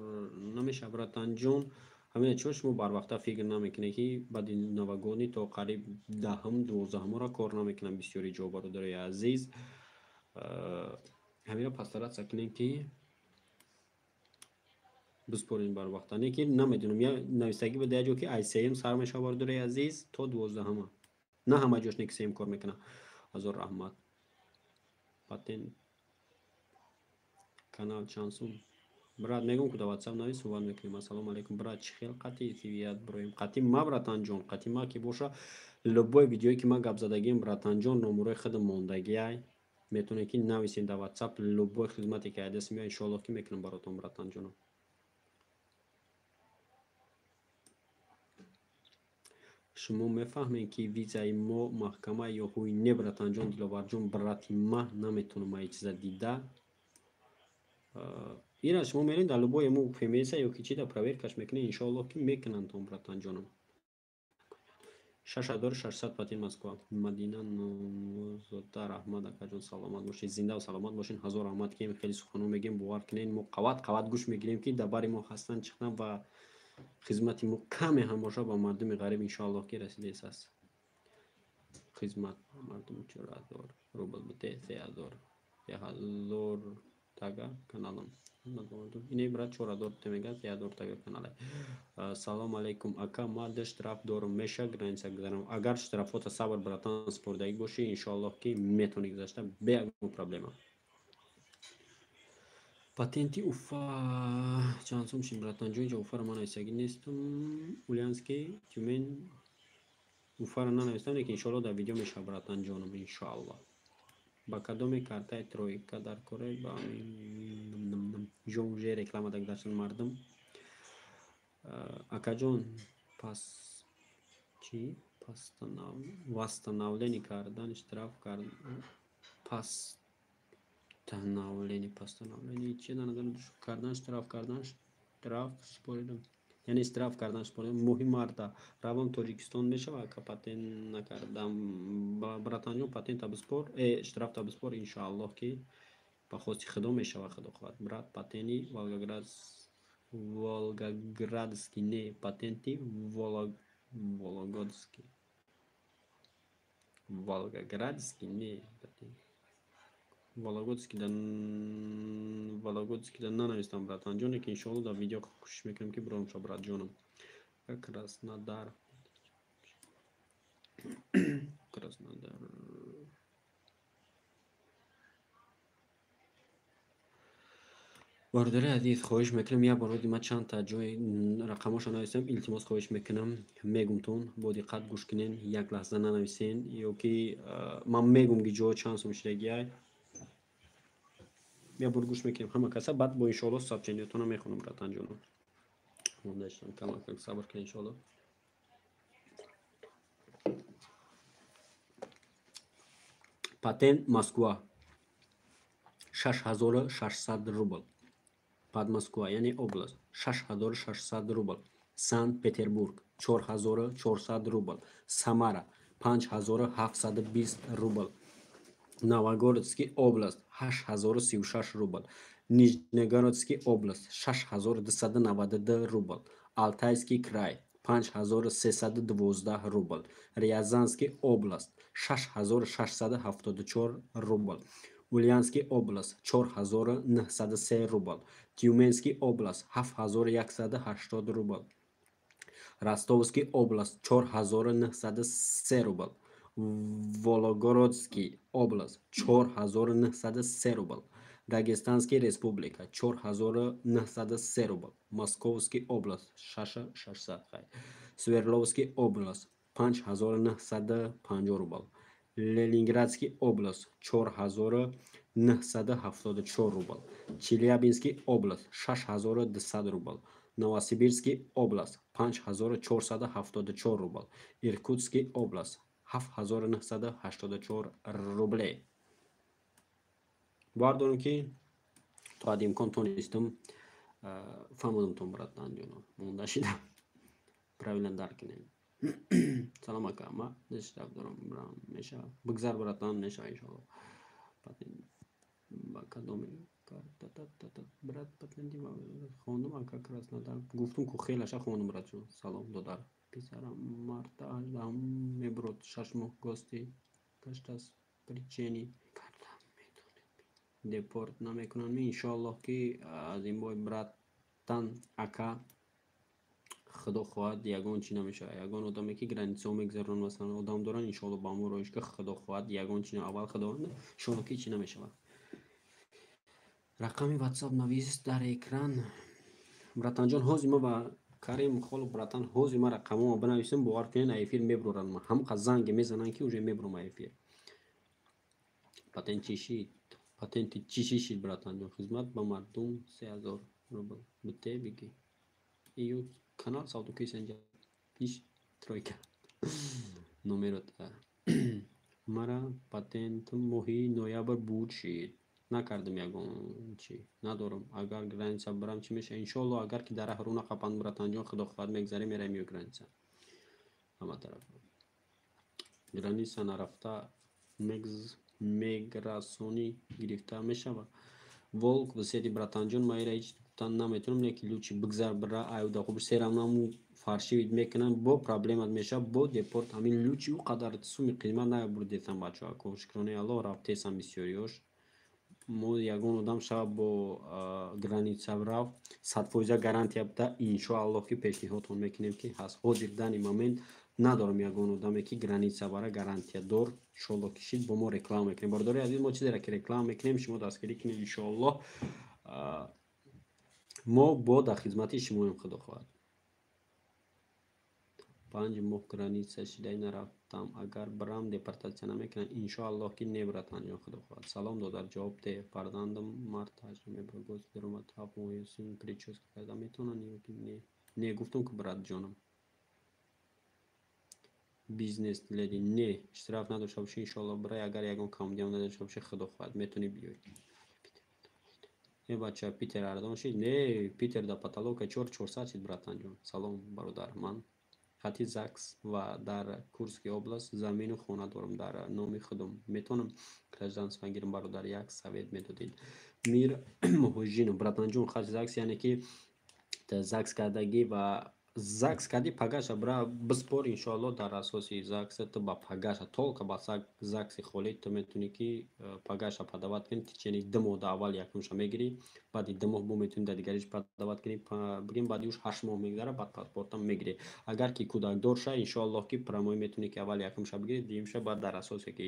Speaker 1: намеша, братанҷон. Ҳамина чиро шумо барвақта фикр намекунед, ки баъди новогодний то қариб 10-ум, 12-умро кор намекунам бисёри ҷо, бародарои азиз. Ҳамина постараться кунем, ки биспорем барвақта. Не ки намедонам, я нависагӣ буда як ҷо, ки ай сеюм сар мешава, бародарои азиз, то 12-ама. На ҳама ҷош не ки сеюм кор мекунад. Ҳазор раҳмат. Патент канал чанд сум, брат? Мегӯм ку, да ватсап навис, суҳбат мекунем. Ассалому алайкум, брат, чӣ хел қатъи фивият бироем? Қатъи ма, братанҷон, қатъи ма ки боша, любой видеое ки ман гап задагием, братанҷон, номерои худам мондагиай, метавонед ки нависед дар ватсап. Любой хизмате ки айдаст меояд, иншоалло, ки мекунам баротон, братанҷонам. Шумо мефаҳмед, ки визаи мо маҳкама ё ҳуй не? Братанҷон, Диловарҷон, брати ма, наметавонам ай чиза дида. Ира шумо мерин дар любой мо ФМС ё ки чи да проверкаш мекунед, иншоаллоҳ ки мекунанд тон, братанҷонам. 6600 патент Москва. Мадина Нозода, раҳмат акаҷон, саломат бошед, зинда саломат бошед. Ҳазор раҳмат ки хеле суханҳо мегӯем, бовар кунед, мо қават қават гӯш мегирем, ки дар бари мо ҳастанд чиқдан ва хизмати мо каме ҳам бошад ба мардуми ғариб иншоаллоҳ ки расидааст. Хизмат ба мардум 4000 рубл бите, 3000, 3000 тага каналам. Ине брат 4000 темега, 3000 тага канале. Салом алейкум ака, ма ду штраф дорам, меша граница гузарам? Агар штрафота сабр, братан, спордагӣ бошӣ, иншоаллоҳ ки метавонӣ гузашта бе ягон проблема. Патенти Уфа чанд сум шид, братан? Ҷо инҷа Уфаро ман нависагӣ нестам. Ульянский, Тюмень, Уфаро нанавистам, лекин иншоаллоҳ дар видео мешавад, братан ҷонам, иншоаллоҳ. Ба кадоме картаи тройка дар кора ба жо реклама дагдаштан мардум. Акаҷон, пас чӣ восстановление кардан штраф кардан, постановление, постановление чи кардан, штраф кардан, штраф споридам, яъне штраф кардан споридам. Моҳи марта равон Тоҷикистон мешавад, ака, патент накардам. Братанҷон, патента биспор, штрафта биспор, иншоаллоҳ ки ба хости Худо мешавад, Худо хоҳад. Брат, патенти Волгоград, Волгоградский не, патенти Вологодский, Волгоградский не, Вологодский да, Вологодский да нанавистам, братанҷон, лекин иншоалло дар видео кӯшиш мекунем ки бирорам ша, братҷонам. Краснодар, Краснодар. Бародари азиз, хоҳиш мекунам, як бор ман чандта ҷои рақамҳошо нависам, илтимос, хоҳиш мекунам, мегумтон, бо диққат гӯш кунен, як лаҳза нанависен, ё ки ман мегум ки ҷо чанд сум шидагиай. Як бор гӯш мекунем ҳама каса, баъд бо иншоалло сообщениятонро мехонам, братанҷоно. Мондаштам, камакак сабр кунед, иншоалло. Патент Москва 6600 рубл, Подмосква, яъне област, 6600 рубл, Санкт Петербург 4400 рубл, Самара 5720 рубл, Новогородский област 8036 рубл, Нижнегородский област 6292 рубл, Алтайский край 5312 рубл, Рязанский област 6674 рубл, Ульянский област 4903 рубл, Тюменский област 7180 рубл, Ростовский област 4903 рубл, Волгоградский област 4903 рубл, Дагестанский республика 4903 рубл, Московский област 6600, Свердловский област 5950 рубл, Ленинградский област 4974 рубл, Челябинский област 6200 рубл, Новосибирский област 5474 рубл, Иркутский област 7984 рубле. Бовар дорам ки то ҳадди имкон тонистам фаҳмодамтон, братанҷоно, монда шидам, правильно дарк кунем. Салом ака, ма штраф дорам, брам мешавад? Бигзар, братан, мешавад, иншоалло. Ба кадоме брат патенти хондум, ака? Краснодар гуфтум ку, хелаша хондум, братҷон. Салом, додар, писарам марта 18-ум мебурод, 6 моҳ гости гаштааст, причини кардам, метонед депорт намекунанд? Иншоаллоҳ ки аз ин бой, братан, ака, Худо хоҳад, ягон чи намешавад. Ягон одаме ки границаҳо мегузаронад, масалан, одам доранд, иншоалло ба ҳамон роҳиш ки Худо хоҳад, ягон чи, аввал Худованд, иншоалло ки чи намешавад. Рақами Ватсап навис дар экран, братанҷон. Ҳозир ма ба Карим Холов, братан, ҳозир ма рақамома бинависем, бовар кунед, эфир мебуроранд. Ма ҳамқа занге мезананд ки уже мебурам эфир. Патент чӣ шид? Патенти чӣ чӣ шид, братанҷон? Хизмат ба мардум 3000 рубл бите, бигӣ ию канал савдокисанҷа иш тройка номерот. Мара патентм моҳи ноябр буд шид. Накардам ягон чи надорам. Агар граница барам чӣ мешавад? Иншоалло, агар ки дар раҳ рӯ нақапанд, братанҷон, худо хоҳад, мегзарем, меравем ё граница. Ҳама тараф. Граница нарафта меграсонӣ гирифта мешавад. Волк в сети, братанҷон, ма ира ҳеҷ гуфтан наметавонам, не ки лучи бигзар бира аюда хуб серамнаму фаршивид мекунанд, бо проблемат мешавад, бо депорт. Ҳамин лучи ӯ қадар суми қимат набурдесам, бачаҳо, шукронаи Аллоҳ, рафтесам бисёриёш. Мо ягон одам шава бо граница рафт, 100% гарантия буда, иншоаллоҳ, ки пешниҳодтон мекунем, ки ҳаст. Ҳозир дани момент надорам ягон одаме, ки граница бара гарантиядор. Иншоаллоҳ, ки шид, бо мо реклама мекунем. Бародари азиз, мо чизеро ки реклама мекунем, шумо дастгирӣ кунед, иншоаллоҳ, мо бо дар хизмати шумоем, худо хоҳад. 5 моҳ граница шидай нарафтам, агар барам депортатсия намекунанд? Иншоаллоҳ, ки не, братанҷон, худо хоҳад. Салом, додар, ҷавоб деҳ. Фарзандам мард ҳаҷ мебарад, гоз даромад 7 моҳ, син прическа карда метавонанд ё ки не? Не, гуфтам ки, братҷонам. Бизнес леди, не, штраф надошта бошӣ, иншоаллоҳ, бирай. Агар ягон камбудиам надошта бошӣ, худо хоҳад, метавонӣ биёй. Э, бача, Питер арзон шид? Не, Питер да потолока 4400 шид, братанҷон. Салом, бародар, ман хати ЗАГС ва дар Курский област замину хона дорам дар номи худам, метавонам гражданство гирам? Бародар, як совет медодед. Мир Муҳоҷинов, братанҷон, хати ЗАГС, яъне ки ЗАГС кардагӣ ва ЗАГС кардӣ, пагаша бира биспор, иншоаллоҳ, дар асоси ЗАГС ту ба пагаша, только ба ЗАГСи холӣ ту метавонӣ ки пагаша подавать кунӣ. Течение 2 моҳ да аввал якумша мегирӣ, баъди 2 моҳ бо метавонӣ дар дигариш подавать кунӣ, бигем, баъди уш 8 моҳ мегзара, баъд паспортам мегирӣ. Агар ки кӯдакдор ша, иншоаллоҳ, ки прямой метавонӣ ки аввал якумша бигирӣ, дуюмша баъд дар асосе ки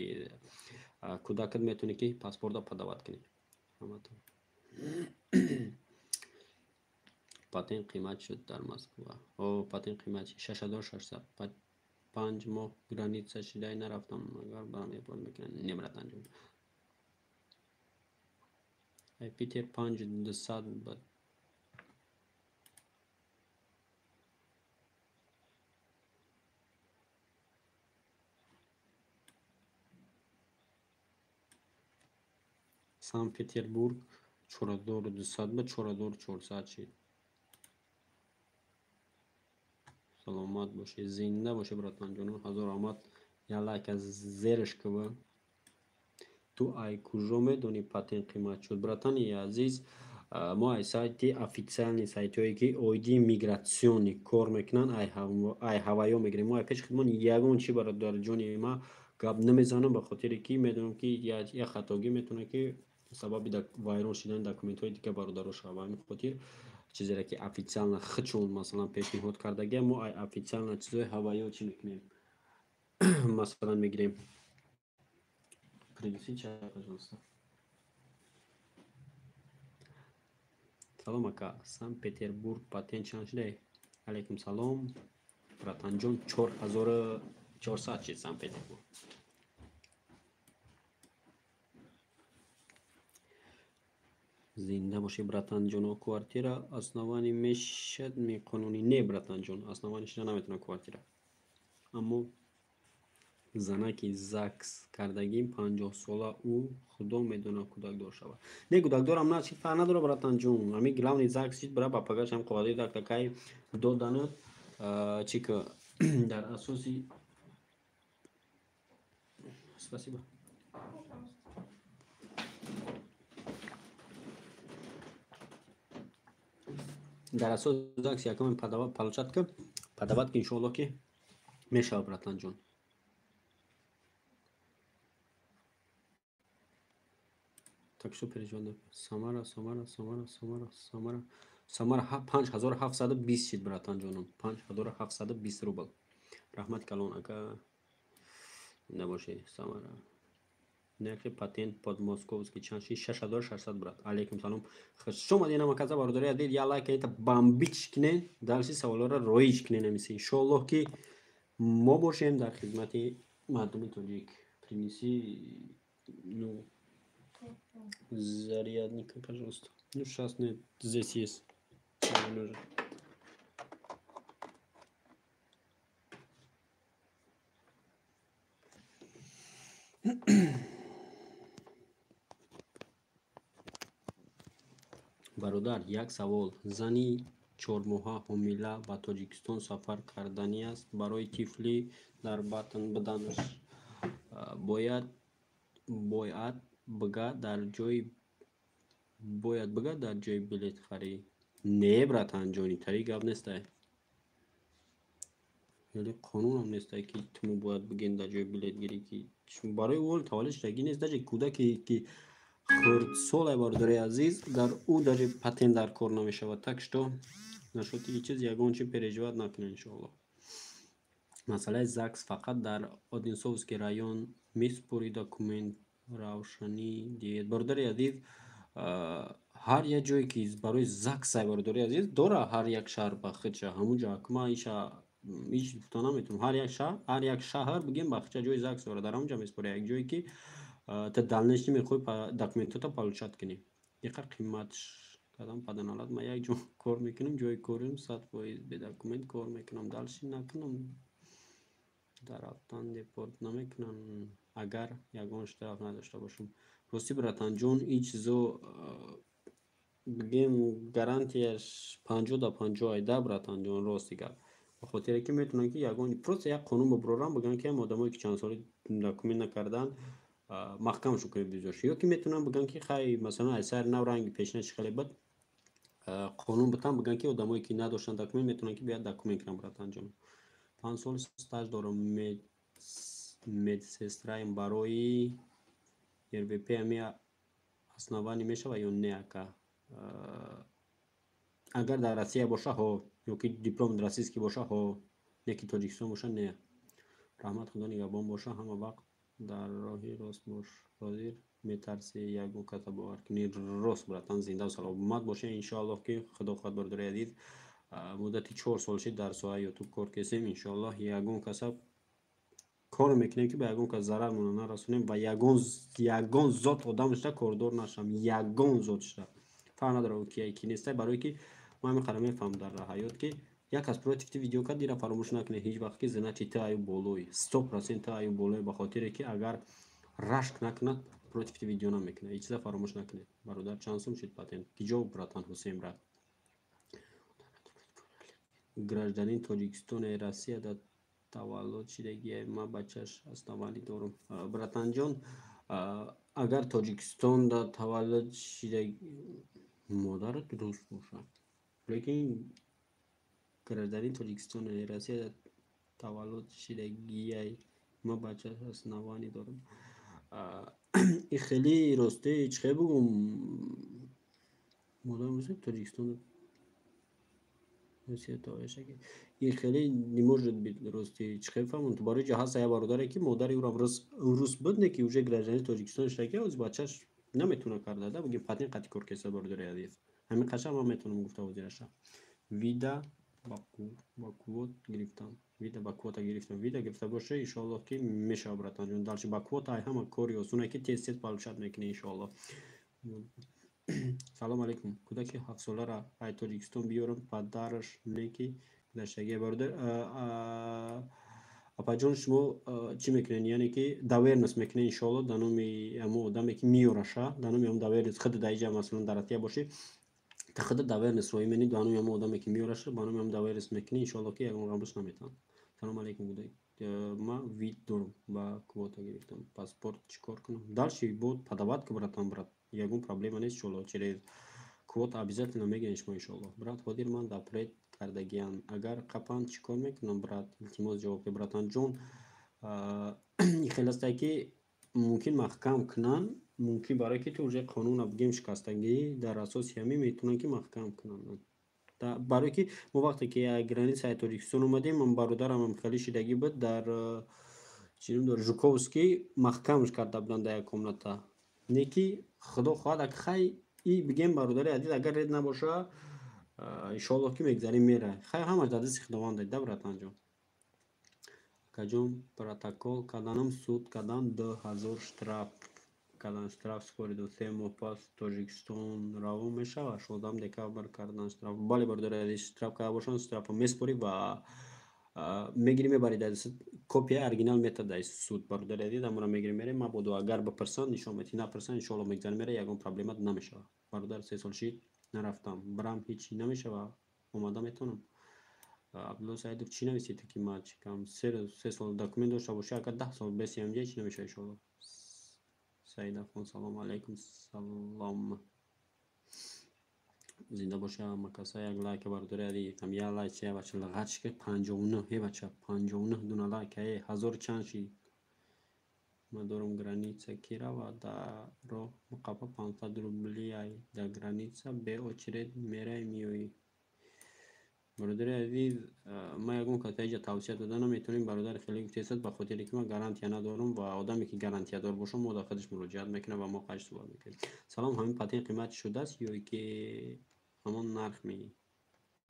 Speaker 1: кӯдакат метавонӣ ки паспорта подавать кунӣ. Патент қимат шуд дар Москва. О, патент қимат шуд, 6600. 5 моҳ граница шидай нарафтам, агар барам депорт мекунанд? Не, братанҷон. Питер 5200 ба Санкт Петербург 4200 ба 4400 шид. Саломат бошед, зинда бошед, братанҷонон, ҳазор раҳмат. Як лайк аз зераш кува. Ту ай куҷо медонӣ патент қимат шуд? Братани азиз, мо ай сайти официальный сайтҳое, ки оиди миграционный кор мекунанд, ай ҳавайё мегирем. Мо ай пеши худмон ягон чи, бародарҷони ма, гап намезанам, ба хотире ки медонам, ки як хатогӣ метавонад ки сабаби вайрон шудани документҳои дигар бародаро шавад. Ба ҳамин хотир чизере ки официально худшон, масалан, пешниҳод кардагия, мо ай официально чизҳои ҳавайё чӣ мекунем, масалан, мегирем. Принеси чай, пожалуйста. Салом, ака, Санкт Петербург патент чанд шуда? Алейкум салом, братанҷон, 4400 шид Санкт Петербург. Зинда бошӣ, братанҷоно. Квартира основание мешад қонунӣ? Не, братанҷон, основание шуда наметавонад квартира. Аммо занаки ЗАГС кардагим 50-сола, ӯ худо медонад кӯдакдор шавад. Не, кӯдакдорам на, чи фарқ надорад, братанҷон. Ҳамин главный ЗАГС шид, бира, ба пагашам қоғази такай доданад, чи ки дар асоси. Спасибо.
Speaker 2: Пожалуйста.
Speaker 1: Дар асоси ЗАГС якум получать ки, подавать ки, иншоаллоҳ, ки мешавад, братанҷон. Так что переживать. Самара, Самара, Самара, Самара, Самара, Самара 5720 шид, братанҷонам, 5720 рубл. Раҳмати калон, ака, набошед. Самара, нархи патент подмосковский чанд шид? 6600, брат. Алейкум салом, хуш омадед намаказа, бародари азиз. Я лайк это бомбить кунед, дальше саволҳоро роиҷ кунед намиси. Иншоаллоҳ, ки мо бошем дар хизмати мардуми тоҷик. Принеси, ну, зарядника, пожалуйста. Ну, сейчас нет, здесь есть. Не нужен. Бародар, як савол: зани 4 моҳа ҳомила ба Тоҷикистон сафар карданӣ аст. Барои тифли дар батн буданаш бояд бига дар ҷои билетхарӣ? Не, братанҷон, итари гап нестай. Хеле қонунам нестай, ки шумо бояд бигӯен дар ҷои билетгирӣ, ки барои ӯ таваллуд шудагӣ нест. Даже кӯдаке, ки хурдсолай, бародари азиз, дар ӯ даже патент дар кор намешавад. Так что насчёти ин чиз ягон чи переживать накунед, иншоалло. Масъалаи ЗАГС фақат дар Одинцовский район месупорӣ документ, равшанӣ диҳед, бародари азиз. Ҳар як ҷое, ки барои ЗАГСай, бародари азиз, дора, ҳар як шаҳр ба худша ҳамун ҷо. Ма иша ҳеҷ гуфта наметавонам. Ҳар як шаҳр, ҳар як шаҳр, бигем, ба худша ҷои ЗАГС дорад, дар ҳамун ҷо месупорӣ. Як ҷое, ки ту дальнейший мехоҳӣ документото получать кунӣ. Иқа қимат кардам паданалат. Ман як ҷо кор мекунам, ҷои корим 100% бе документ кор мекунам. Дальше накунам, дар рафтан депорт намекунанд, агар ягон штраф надошта бошам? Ростӣ, братанҷон, ин чизо, бигем, гарантияш 50 да 50 айда, братанҷон, рости гап. Ба хотире ки метавонанд, ки ягон просто як қонун бубуроранд, бигӯянд, ки ҳам одамое, ки чанд соли документ накарданд, маҳкамшон кунед визош. Ё ки метавонанд бигӯянд, ки хай, масалан, аз сари нав, ранги пешина чӣ хеле буд, қонун бутан, бигӯянд, ки одамое, ки надоштанд документ, метавонанд, ки биёяд документ кунанд. Братанҷон, 5 сол стаж дорам, медсестраем, барои РВП ҳами основание мешавад ё не, ака? Агар дар Россия боша, ҳо, ё ки диплом российский боша, ҳо, не ки Тоҷикистон боша, не. Раҳмат, Худо нигаҳбон боша, ҳама вақт дар роҳи рост бош. Ҳозир метарсӣ ягон каса бовар кунӣ. Рост, братан, зиндаву саломат бошед, иншоаллоҳ, ки Худо хоҳад, бародари азиз, муддати 4 сол шид дар соҳаи Ютуб кор кесем. Иншоаллоҳ, ягон каса кор мекунем, ки ба ягон кас зарармонро нарасонем ва ягон зот одам шуда кордор нашавам, ягон зот шуда, фарқ надорад, ки ки нестай. Барое ки ман ҳамин қадар мефаҳмам дар ҳаёт, ки як кас против ти видео кард, ира фаромӯш накунед ҳеҷ вақт, ки значит ту аю болои, 100% ту аю болои. Ба хотире ки агар рашк накунад, против ти видео намекунад. Ҳеҷ чиза фаромӯш накунед. Бародар, чанд сум шуд патент киҷо? Братан Ҳусейн, брат, гражданин Тоҷикистоне, Россияда таваллуд шидагие, ман бачаш основание дорум? Братанҷон, агар Тоҷикистонда таваллуд шида, модарат рус бошад, лекин гражданин Тоҷикистоне, Россияда таваллуд шидагиай, ман бачаш основание дорум. И хеле росте, чӣ хел бигӯм, модарам Тоҷикистон, Россия таваллуд. И хеле не может быть. Рости, чӣ хел фаҳмам? Барои ҷо ҳаста як бародаре, ки модари ӯрам рус буд, не ки уже гражданин Тоҷикистон шуда, ҳози бачаш наметавона карда да, бигем, патент қати кор кеса. Бародари азиз, ҳамин қаша ман метавонам гуфта ҳозираша. Вида ба квот гирифтам, вида ба квота гирифтам. Вида гирифта боша, иншоаллоҳ, ки мешава, братанҷон. Дальше ба квота ай ҳама кори осоне, ки тез тез получать мекунӣ, иншоаллоҳ. Салом алейкум, кӯдаки 7-солара ай Тоҷикистон биёрам, падараш неки гузаштагия. Бародар, апаҷон, шумо чӣ мекунед? Яъне ки доверенность мекунед, иншоалло, дар номи ҳамон одаме, ки меёраша, дар номи ҳамон доверенность. Худ дар иҷа, масалан, дар Россия бошӣ, та худ доверенность роӣ менӣ ба номи ҳамон одаме, ки меёраша, ба номи ҳамон доверенность мекунӣ, иншоалло, ки ягон ғамбаш наметавонад. Салом алейкум, ман вид дорам, ба квота гирифтам паспорт, чӣ кор кунам дальше? Бо подавать ку, братан, брат, ягон проблема нест, иншоалло, через квота обязательно мегирем шумо, иншоалло. Брат, ҳозир ман запрет кардагиам, агар қапанд, чӣ кор мекунам, брат? Илтимос, ҷавоб де. Братанҷон, хел астае, ки мумкин маҳкам кунанд, мумкин, барое ки ту уже қонуна, бигем, шикастагӣ, дар асоси ҳамин метавонанд, ки маҳкам кунанд. Барое ки мо вақте ки границаи Тоҷикистон омадем, ман бародарамам хеле шидагӣ буд, дар чӣ ном дорад, Жуковский маҳкамш карда буданд дар як комната. Не ки Худо хоҳад, ак хай и бигем, бародари азиз, агар ред набоша, иншоалло, ки мегзарем, мера. Хай, ҳамаш дар дасти Худованд, да, братанҷон. Акаҷон, протокол карданам, суд кардан, 2000 штраф кардан, штраф супориду, 3 моҳ пас Тоҷикистон равон мешавад. 16 декабр кардан штраф. Бале, бародари азиз, штраф карда бошанд, штрафро месупорӣ ва мегирӣ, мебарӣ, копияи оригинал метад дар суд. Бародари азиз, амора мегирӣ, мерем, мабодо агар бипурсанд, нишон метӣ, напурсанд, иншоалло, мегзарем, мера, ягон проблема намешавад. Бародар, 3 сол шид. Нарафтам, бирам, ҳеҷ намешава, омада метавонам. Абдулло Саидов, чӣ нависед, ки ман чикам? 3 сол документ дошта бошӣ, агар 10 сол беси ҳамҷа, ҳеҷ намешава, иншоалло. Саидахон, салому алайкум, салом, зинда боша. Макаса як лайка, бародари азиз, ҳам як лайк чи, бача лағат шика, 59 е, бача, 59 дуна лайк е, ҳазору чанд шид. Ман дорам, граница ки равад, дар роҳ муқаффа 500 рубли ай, дар граница бе очередь мераи, меоӣ. Бародари азиз, ман ягон каса иҷа тавсия дода наметавонем, бародари хеле гуфтесад, ба хотире ки ман гарантия надорам ва одаме ки гарантиядор бошам, мо дар худаш муроҷиат мекунем ва мо қайш суҳбат мекунем. Салом, ҳамин патент қимат шудааст ё ки ҳамон нарх ми?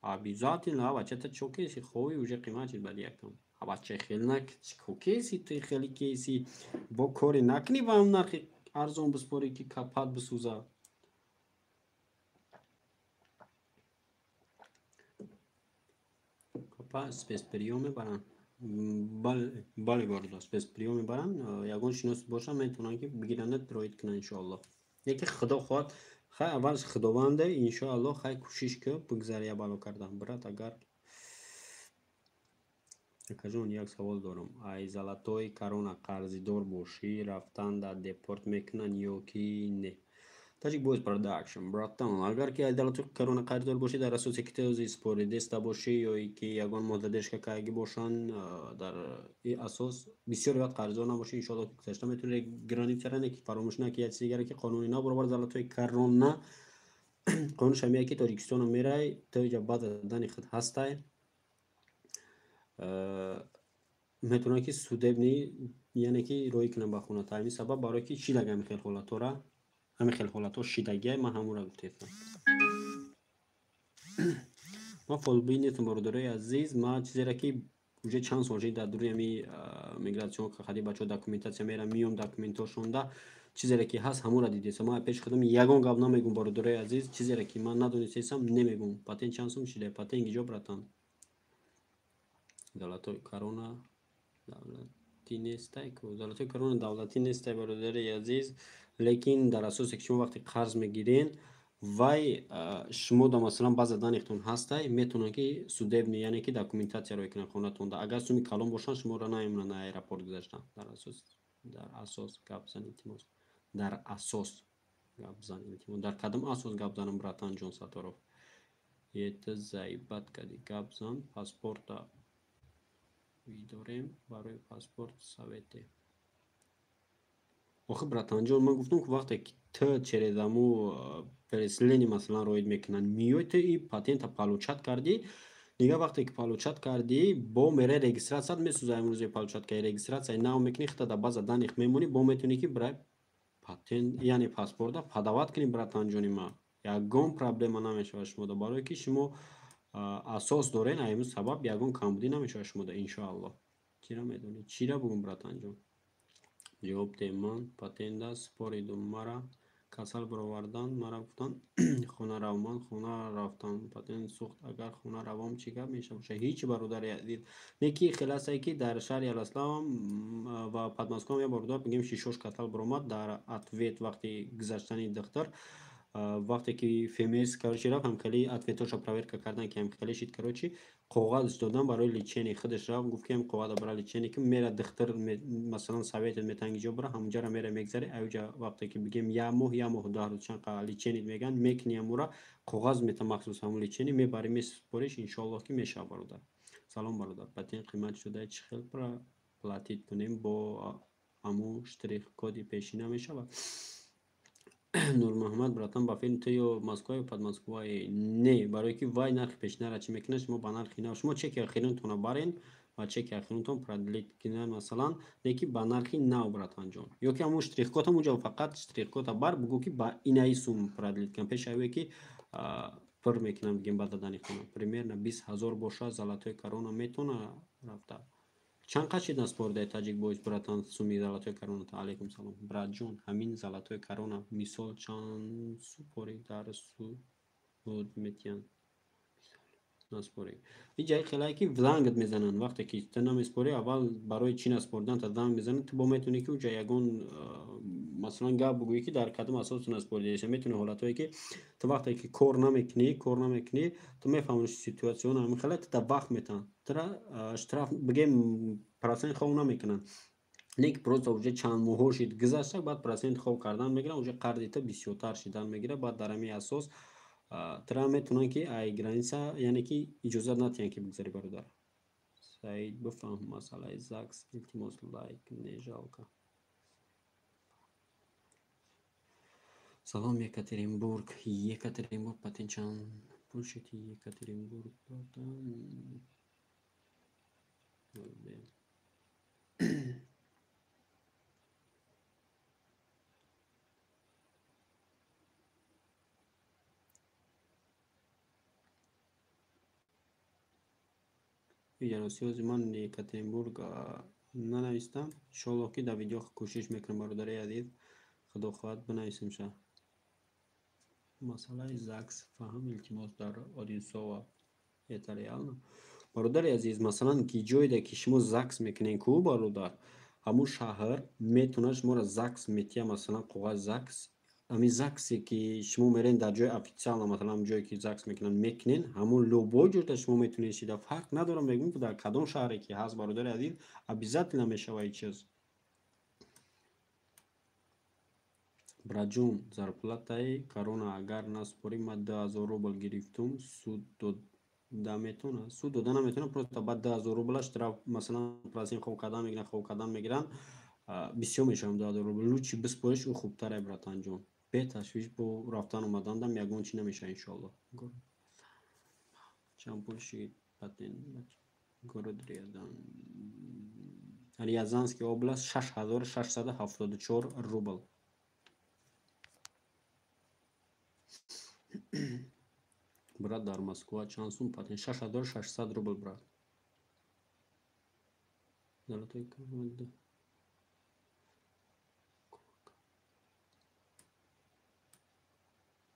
Speaker 1: Обязательно, бача, та чо кеси хоҳӣ, уже қимат шид баъди якам. Бача, хел нак, чико кеси ту, хеле кеси бо коре накунӣ ба ҳам нархи арзон биспорӣ, ки капат бисӯза. Капа спецприём мебаранд? Бале, бародар, спецприём мебаранд. Ягон шинос бошанд, метавонанд ки бигиранд, роид кунанд, иншоалло. Яке худо хоҳад, хай, аввалш худованде, иншоалло. Хай, кӯшиш ки бигзари, я бало кардан, брат. Агар акаҷон, як савол дорам: ай золотой корона қарздор бошӣ, рафтан дар депорт мекунанд ё ки не? Таҷик Бойс Продакшн, братан, агар ки ай золотой корона қарздор бошӣ, дар асосе ки ту споридеста бошӣ ё ки ягон моддадешка кайгӣ бошанд, дар и асос бисёр вақт қарздор набошӣ, иншоалло, ки гузашта метавонӣ границара. Не ки фаромӯш наки як чизи дигаре, ки қонуни нав баробар золотой корона, қонунш ҳамия ки Тоҷикистоно мерай, то иҷа баъд аз додани худ ҳастай, метавонад ки судебный, яъне ки роҳӣ кунанд ба хона. Ҳамин сабаб, барое ки шидаг ҳамин хел ҳолатҳора, ҳамин хел ҳолатҳо шидагия, ман ҳамонро гуфтестам. Ман фолбин нестам, бародарои азиз. Ман чизеро ки уже чанд сол шид дар дури ҳами мигратсион хади бачаҳо документатсия мерам, миём, документҳошонда чизере ки ҳаст, ҳамонро дидесам. Ман пеши худам ягон гап намегӯм, бародарои азиз. Чизере ки ман надонистесам, немегӯм. Патент чанд сум шида? Патент гиҷо, братан? Золотой корона давлатӣ нестай ку? Золотой корона давлатӣ нестай, бародари азиз, лекин дар асосе ки шумо вақте қарз мегирен, вай шумо да, масалан, баъза данныхтон ҳастай, метавонанд ки судебный, яъне ки документатсия роӣ кунанд хонатонда. Агар суми калон бошанд, шуморо наемонанд аэропорт гузаштан. Дар асос гап зан, илтимос, дар асос гап зан, илтимос. Дар кадом асос гап занам, братан? Ҷон Сатторов, ета заибат кади, гап зан. Паспорта видорем, барои паспорт совете. Охи, братанҷон, ман гуфтам, ки вақте ки ту через аму переселение, масалан, роид мекунанд, миёй, ту и патента получать кардӣ, дига вақте ки получать кардӣ, бо мераи, регистратсият месӯза. Имрӯзе получать кардӣ, регистратсияи нав мекунӣ, хита дар база данных мемонӣ, бо метавонӣ ки бирай патент, яъне паспорта подавать кунӣ. Братанҷони ман, ягон проблема намешавад шумода, барое ки шумо асос дорен. Айму сабаб ягон камбудӣ намешавад шумода, иншоалло. Чира медонӣ? Чира бугум, братанҷон? Ҷавоб деҳ. Ман патента споридум, мара касал бароварданд, мара гуфтанд хона рав, ман хона рафтам, патент сӯхт. Агар хона равам, чӣ гап мешавад? Ҳеҷ, бародари азиз. Не ки хеласае ки дар шаҳри Ярославам ва Подмосковам як бародар, бигем, шишош касал баромад, дар ответ вақти гузаштани духтар, вақте ки ФМС, короче, рафт, ҳамкали ответҳоша проверка кардан, ки ҳамкали шид, короче, коғаз додан барои лечение. Худаш рафт, гуфт ки ҳам коғаза бара лечение ки мера, духтар, масалан, советет метавон ҷо бара, ҳамунҷара мера, мегзаре. Аюҷа вақте ки, бигем, як моҳ, 1 моҳу 10 рӯз чанд лечение мегӯянд, мекунӣ, ҳамура коғаз мета, махсус ҳамун лечение мебарӣ, месупориш, иншоаллоҳ, ки мешавад. Бародар, салом. Бародар, патент қимат шуда, чӣ хел платить кунем? Бо ҳамун штрих коди пешина мешавад? Нурмуҳаммад, братан, ба филм ту ё Москва ё Подмосквае? Не, барое ки вай нархи пешинара чӣ мекунад, шумо ба нархи нав, шумо чеки охиринтонро барен ва чеки охиринтон продлить кунад, масалан, не ки ба нархи нав, братанҷон, ё ки ҳамун штрихкод, ҳамунҷо фақат штрихкода бар, бугӯ ки ба инаи сум продлить кунам. Пеши аве ки пур мекунам, бигем, ба додани хона примерно 20 000 бошад, золотой корона метавона рафта. Чанд қад шид наспоридаи, Таҷик Бойс, братан, суми золотой короната? Алайкум салом, братҷон. Ҳамин золотой корона мисол чанд супори дар суд метиҳанд? Наспорӣ. Иҷаи хелае ки зангат мезананд, вақте ки ту намеспорӣ, аввал барои чӣ наспоридан та занг мезананд, ту бо метавонӣ ки уҷа ягон масалан гап бугӯӣ ки дар кадом асос ту наспоридаеша. Метавонӣ ҳолатҳое ки ту вақте ки кор намекунӣ, ту мефаҳмӣ ситуатсияно ҳамин хеле, ту да вақт метаванд. Тура штраф бигем процент хов намекунанд. Не ки просто уже чанд моҳҳо шид гузашта, баъд процент хов кардан мегиранд, уже қарзи ту бисёртар шидан мегирад, баъд дар ҳамин асос тра метавонанд ки ай граница, яъне ки иҷозат натиҳанд ки бигзари бародар. Саид бифаҳм масъалаи ЗАГС, илтимос лайк не жалко. Салом Екатеринбург. Екатеринбург патент чанд пул шуд? Екатеринбург патент. Видео ман Екатеринбург нанавистам. Иншоаллоҳ ки дар видео кӯшиш мекунам бародари азиз, худо хоҳад бинависемша. Масъалаи ЗАГС фаҳм илтимос дар Одинсова. Это реально? Бародари азиз, масалан ки ҷойда ки шумо ЗАГС мекунед ку бародар, ҳамун шаҳр метавонад шуморо ЗАГС метия, масалан коғаз ЗАГС, ҳамин ЗАГСе ки шумо мерен дар ҷои официально, масалан ҷое ки ЗАГС мекунанд мекунен, ҳамун любой ҷойда шумо метавонед шида, фарқ надорам мегӯм ки дар кадом шаҳре ки ҳаст бародари азиз, обязательно мешава ин чиз. Браҷон, зарплатаи корона агар наспорӣ, ман 2000 рубл гирифтум, суд дода метавонад? Суд дода наметавонад, просто баъд 2000 рубла штраф, масалан процент хоб кардан мегиранд, хоб кардан мегиранд, бисёр мешавам 2000 рубл. Лучше биспориш, ӯ хубтар ай братанҷон. Беташвиш бо рафтан омадандам ягон чӣ намешавад иншоаллоҳ. Чанд пул шуд патент? Город Рязан. Рязанский область 6674 рубл. Брат, дар Москва чанд сум патент? 6600 рубл, брат. Золотой корона.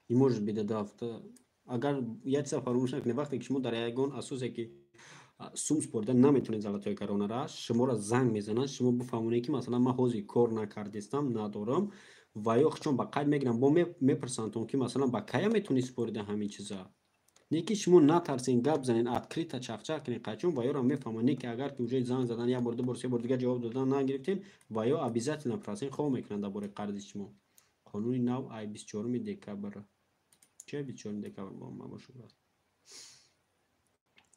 Speaker 1: Не может быть да авто. Агар як чиза фаромӯш накунед, вақте ки шумо дар ягон асосе ки сум спорида наметавонед золотои коронара, шуморо занг мезананд, шумо бифаҳмонед ки масалан ман ҳозир кор накардистам, надорам, ва ё чун ба қайд мегирам, бо мепурсандтон ки масалан ба кая метавонӣ спорида ҳамин чиза. Не ки шумо натарсен, гап занен, открыто чахчах кунед, қайчун ва ёро мефаҳманд. Не ки агар ки уже занг задан як бор, ду бор, се бор дигар ҷавоб додан нагирифтен, ва ё обязательно процент хов мекунанд дар бораи қарзи шумо. Қонуни нав ай 24 декабр. Чӣ 24 декабр бо ман бошад брат?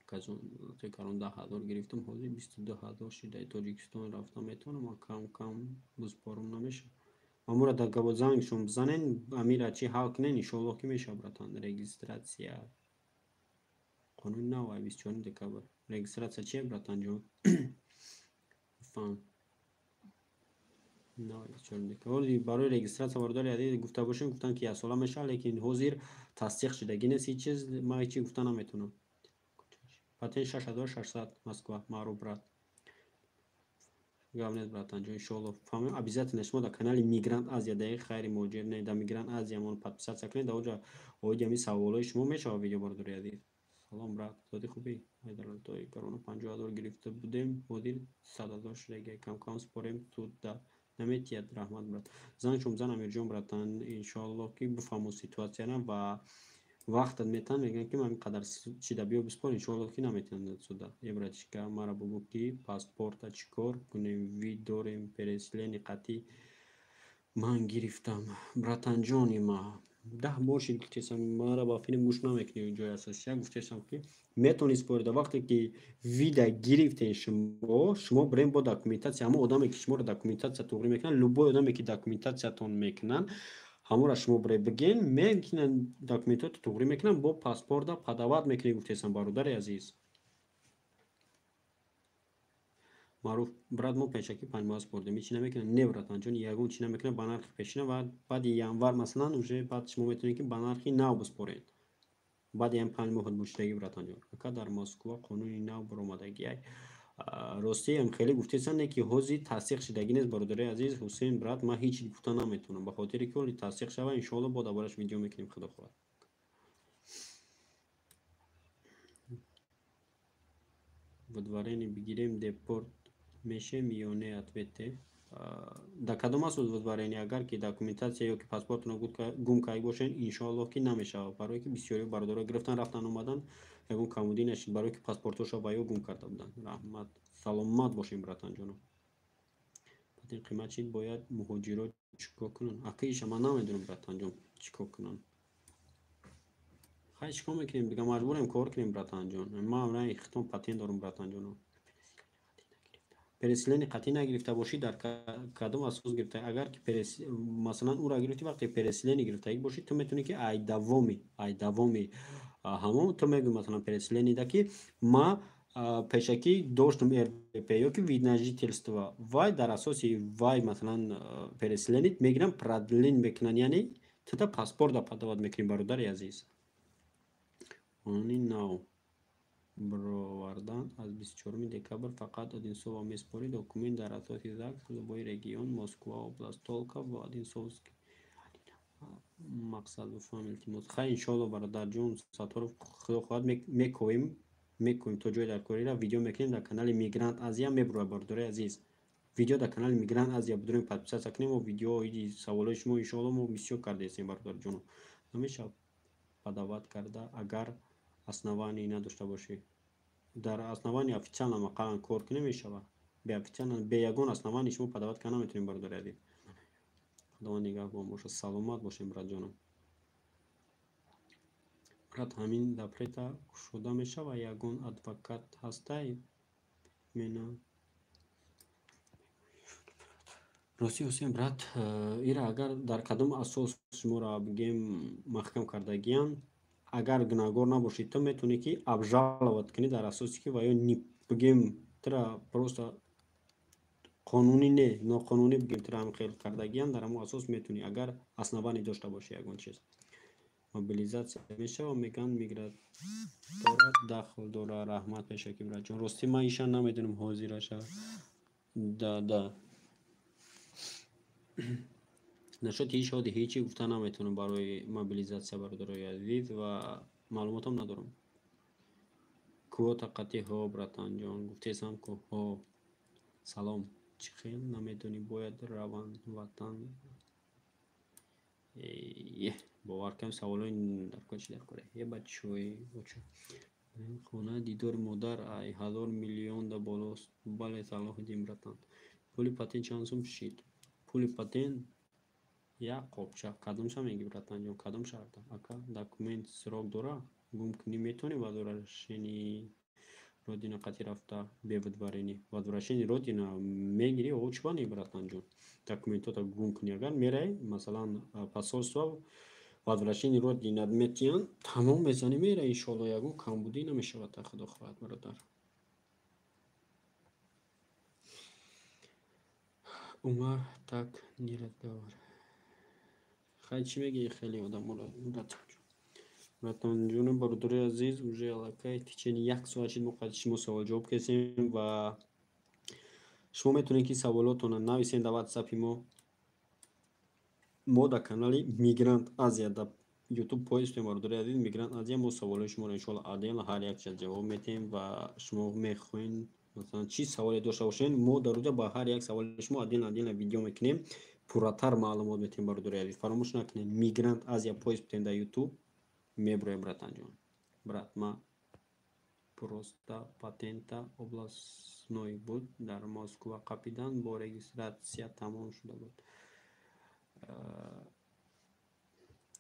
Speaker 1: Казон текарон 10000 гирифтам, ҳозир 22000 шидаи Тоҷикистон рафтам метавонам, ман кам кам бузпорум намешавад. Амура дар габо зангшон бизанен, амира чӣ ҳал кунен, иншоаллоҳ ки мешавад братан. Регистрация. Қонуни нав ай 24 декабр. Регистрация чие братанҷон? Фаҳм. Нав 24 декабр. Барои регистрация бародари азиз гуфта бошем, гуфтан ки як сола мешавад, лекин ҳозир тасдиқ шудагӣ нест ҳеҷ чиз, ман ҳеҷ чиз гуфта наметавонам. Патент 6600 Москва, маъруф брат. Гап нест братанҷон, иншоаллоҳ фаҳмем. Обязательно шумо дар канали Мигрант Азия, дар хайри муҳоҷир не, дар Мигрант Азия мон подписаться кунед, дар онҷо оиди ҳамин саволҳои шумо мешавад видео бародари азиз. Салом брат, зоди хубӣ? Айдаралтой корона 50000 гирифта будем, ҳозир 100000 шудагӣ, кам кам спорем, суд да наметиҳад. Раҳмат брат. Зангшон бизан Амирҷон братан, иншоаллоҳ ки бифаҳму ситуатсияра ва вақтат метан, мегӯянд ки ман қадар чида биё биспор, иншоаллоҳ ки наметиҳанд суда. Е братишка, мара бугӯ ки паспорта чӣ кор кунем, вид дорем, переселени қатъӣ ман гирифтам. Братанҷони ма, 10 бор шид гуфтесам, мара ба филм гӯш намекунӣ ҷои асосия, гуфтесам ки метавонӣ спорида. Вақте ки вида гирифтен шумо, шумо бирем бо документатсия, ҳамон одаме ки шуморо документатсия туғрӣ мекунанд, любой одаме ки документатсиятон мекунанд, ҳамонро шумо бире бигин, мекунанд документото туғрӣ мекунанд, бо паспорта падават мекунӣ, гуфтесам бародари азиз. Маъруф брат, мо пешакӣ 5 моҳа спордем, ҳеҷ намекунад. Не братанҷон, ягон чӣ намекунад ба нархи пешина ва баъди январ масалан уже баъд шумо метавонед ки ба нархи нав биспоред. Баъди ҳам 5 моҳ бошидагӣ братанҷон. Ака дар Москва қонуни нав баромадагиай. Ростиам хеле гуфтесанд, не ки ҳозир тасдиқ шудагӣ нест бародари азиз. Ҳусейн брат, ман ҳеҷ гуфта наметавонам, ба хотире ки ҳоли тасдиқ шава, иншоаллоҳ бо дар бораш видео мекунем, худо хоҳад. Выдворение бигирем, депорт мешем ё не, ответьте. Да кадом аст выдворение? Агар ки документация ё ки паспортро гум карда бошед, иншоаллоҳ, ки намешавад, барое ки бисёри бародаро гирифтан, рафтан, омадан, ягон камудӣ нашид, барое ки паспортҳошо ба ё гум карда буданд. Раҳмат, саломат бошем, братанҷоно. Патент қимат шид, бояд муҳоҷиро чӣ кор кунанд? Ака, иша ман намедонам, братанҷон, чӣ кор кунанд. Хай, чӣ кор мекунем дига, маҷбурем кор кунем, братанҷон. Ман ранги хитон патент дорам, братанҷоно. Переселение қатъӣ нагирифта бошӣ, дар кадом асос гирифта? Агар ки, масалан, ӯро гирифтӣ, вақте переселение гирифтагӣ бошӣ, ту метавонӣ, ки ай давоми ҳамон ту мегӯӣ, масалан, переселение ки ма пешакӣ доштум РВП ё ки вид на жительство, вай дар асоси вай, масалан, переселение мегирам, продлить мекунанд, яъне тута паспорта подавать мекунӣ, бародари азиз. Қонуни нав бировардан аз 24 декабр, фақат Одинцово месупорӣ документ дар асоси ЗАГС, любой регион, Москва область, только в Одинцовский. Мақсад бифаҳм, илтимос. Хай, иншоалло, бародарҷон Сатторов, худо хоҳад, мекоҳем то ҷои дар корира, видео мекунем, дар канали Мигрант Азия мебурад, бародари азиз. Видео дар канали Мигрант Азия бидурем, подписаться кунем. Мо видеои саволои шумо, иншоалло, мо бисёр кардаестем, бародарҷоно. Намешавад подавать карда, агар основание надошта бошӣ? Дар основании официально мақалан кор кунем, мешавад. Беофициально, бе ягон основание шумо подавать карда наметавонем, бародари азиз. Худованд нигаҳбон бошад, саломат бошем, братҷонам. Брат, ҳамин запрета кушода мешавад? Ягон адвокат ҳастай мена? Рости, Ҳусейн брат, ира агар дар кадом асос шуморо, бигем, маҳкам кардагиянд, агар гунаҳгор набошӣ, ту метавонӣ, ки обжаловать кунӣ дар асосе ки ва ё, бигем, тура просто қонунӣ не, ноқонунӣ, бигем, тура ҳам хел кардагиянд, дар ҳамон асос метавонӣ, агар основание дошта бошӣ ягон чиз. Мобилизация мешавад, мегӯянд, миграторат дахл дорад. Раҳмат пешакӣ, братҷон. Ростӣ, ман иша намедонам ҳозираша. Да, насчёти иш ҳоди ҳечи гуфта наметавонам барои мобилизация, бародарои азиз, ва маълумотам надорам. Квота қатъӣ, ҳо, братанҷон, гуфтесам ку, ҳо. Салом, чӣ хел намедонӣ, бояд раванд ватан. Е, бовар кунем, саволои дар кор, чи дар кора? Е, бачаҳои хона, дидори модар ай 1000 миллионда болост. Бале, Салоҳиддин братан. Пули патент чанд сум шид? Пули патент як қопча. Кадомша мегӣ, братанҷон, кадом шаҳрда? Ака, документ срок дора? Гум кунӣ метавонӣ? Возвращение родина қатъи рафта, бе выдворение, возвращение родина мегирӣ, о, чӣ бани, братанҷон? Документота гум кунӣ агар, мерай, масалан, посольство, возвращение родина метиҳанд, тамом, мезанӣ, мерай, иншоалло, ягон камбудӣ намешавад, та худо хоҳад, бародар. Умар, так не разговор. Хай, чӣ мегӯӣ хеле одаморо, братанҷон? Братанҷону бародарои азиз, уже аллакай течение як соат шид, мо қадри шумо савол-ҷавоб кардем ва шумо метавонед, ки саволотонро нависед дар ватсапи мо. Мо дар канали Мигрант Азия дар Ютуб поистем, бародари азиз, Мигрант Азия. Мо саволҳои шуморо, иншоалло, отдельно ҳар якча ҷавоб метиҳем ва шумо мехоҳед, масалан, чӣ саволе дошта бошед, мо дар рӯза ба ҳар як саволи шумо отдельно отдельно видео мекунем, пурратар маълумот метиҳем, бародари азиз. Фаромӯш накунед, Мигрант Азия поиск кунед дар Ютуб, меброед, братанҷон. Брат, ма просто патента областной буд, дар Москва қапидан, бо регистрация тамом шуда буд.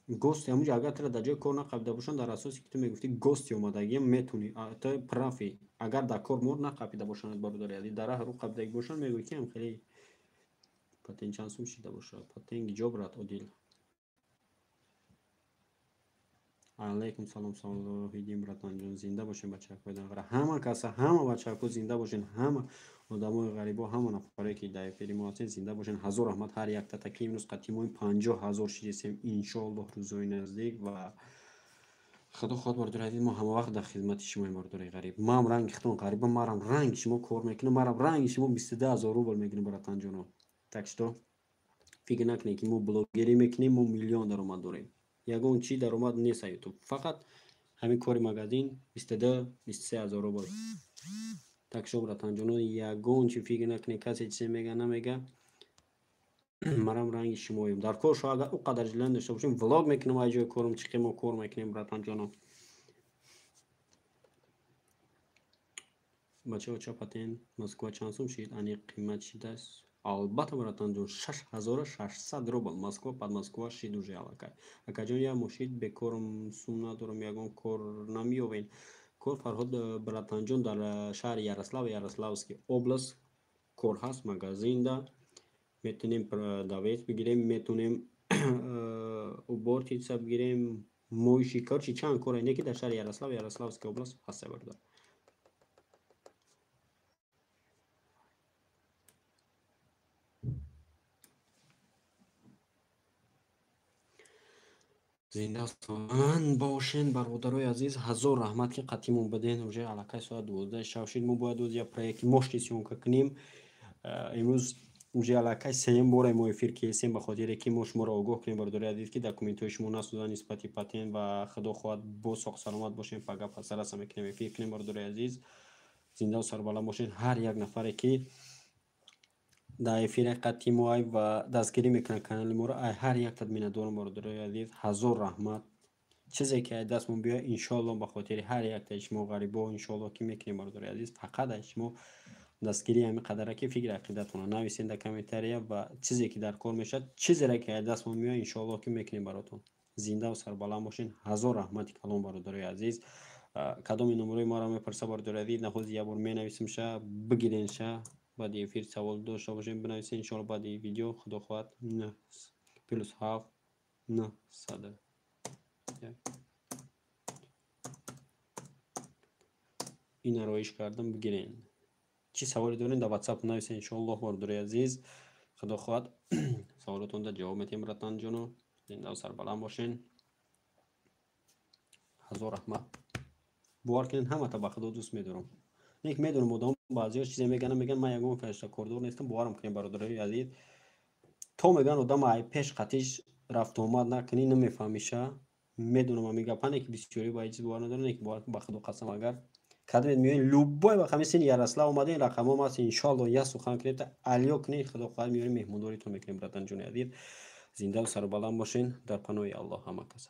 Speaker 1: Гости ҳамунҷо, агар туро дар ҷои кор нақапида бошанд, дар асосе ки ту мегуфтӣ, гости омадагиам, метавонӣ, ту прав ӣ. Агар дар кор мор нақапида бошанд, бародари азиз, дар раҳ рӯ қапидагӣ бошанд, мегӯӣ, ки ҳам хеле. Патент чанд сум шида бошад? Патент гиҷо, брат Одил? Алайкум салом, Салоҳиддин братанҷон, зинда бошем, бачакҳои данғара, ҳама каса, ҳама бачакҳо зинда бошен, ҳама одамои ғарибо, ҳама нафаре, ки дар эфири мо ҳастед, зинда бошен. Ҳазор раҳмат ҳар яктата, ки имрӯз қатъи мо 50 000 шидесем, иншоаллоҳ, рӯзҳои наздик. Ва худо хоҳад, бародари азиз, мо ҳамавақт дар хизмати шумоем, бародари ғариб. Ман ранги худтон ғарибам, марам ранги шумо кор мекунам, марам ранги шумо 22 000 рубл мегирам, братанҷоно. Так что фикр накунед, ки мо блогерӣ мекунем, мо миллион даромад дорем. Ягон чӣ даромад нест ютуб, фақат ҳамин кори магазин 22-23 ҳазор рубл. Так шо, братанҷоно, ягон чи фикр накунед, касе чизе мега, намега, марам ранги шумоем. Дар кор шо агар ӯ қадар жилан дошта бошем, влог мекунам ай ҷои корум, чӣ мо кор мекунем, братанҷоно. Бачаҳо, ча патент Москва чанд сум шид? Аниқ қимат шидааст? Албатта, братанҷон, 6600 рубл Москва, под Москва шид уже аллакай. Акаҷон, як мошид бекорум, сум надорам, ягон кор намеёбен? Кор, Фарҳод братанҷон, дар шаҳри Ярослав, Ярославский област кор ҳаст, магазинда метонем продавец бигирем, метонем уборщица бигирем, моющий, короче, чанд кора не ки дар шаҳри Ярослав, Ярославский област ҳаста, бародар. Зинда саломат бошен, бародарои азиз. Ҳазор раҳмат, ки қатъимон буден. Уже аллакай соат 12 шав шид. Мо бояд оз як проекти мошти съёмка кунем. Имрӯз уже аллакай сеюм боре мо эфир кесем, ба хотире ки мо шуморо огоҳ кунем, бародари азиз, ки документҳои шумо насӯзанд нисбати патент. Ва худо хоҳад, боз соқ саломат бошем, пага пасараса мекунем, эфир кунем, бародари азиз. Зиндаву сарбаланд бошед. Ҳар як нафаре ки дар эфири қатъи мо ай ва дастгирӣ мекунад канали моро, ай ҳар яктат миннатдорам, бародарои азиз. Ҳазор раҳмат. Чизе ки ай дастмон биёяд, иншоалло, ба хотири ҳар яктаи шумо ғарибо, иншоалло, ки мекунем, бародарои азиз. Фақат ай шумо дастгирии ҳамин қадара, ки фикри ақидатонро нависед дар комментария ва чизе ки дар кор мешавад, чизере ки ай дастмон меояд, иншоалло, ки мекунем баротон. Зиндаву сарбаланд бошед. Ҳазор раҳмати калон, бародарои азиз. Кадоми номерои маро мепурса, бародарои азиз, наҳози як бор менависимша, бигиренша. Баъди эфир савол дошта бошем, бинависед, иншоалло, баъди видео, худо хоҳад. +7 901 ина роиш кардам, бигирен. Чӣ саволе дорем, дар WhatsApp нависед, иншоаллоҳ, бародарои азиз. Худо хоҳад, саволотонда ҷавоб медиҳем, братанҷоно. Зиндаву сарбаланд бошен. Ҳазор раҳмат. Бовар кунед, ҳамата ба худо дӯст медорам. Нек медонам, одам баъзеҳо чизе мегӯянд, мегӯянд, ман ягон фаришта кордор нестам. Боварам кунед, бародарои азиз, то мегӯянд, одам ай пеш қатиш рафтуомад накунӣ, намефаҳмиша. Медонам ҳамин гапа, не ки бисёрӣ ба ҳеҷ чиз бовар надорам, не ки бовар, ба худо қасам, агар кадмед меоед, любой вақт ҳамин сини Ярослав омадем, рақамҳо ҳаст, иншоалло, як сухан кунед, алё кунед, худо хоҳад, меорем, меҳмондоритон мекунем, братанҷони азиз. Зиндаву сарбаланд бошен. Дар паноҳи Аллоҳ ҳама каса.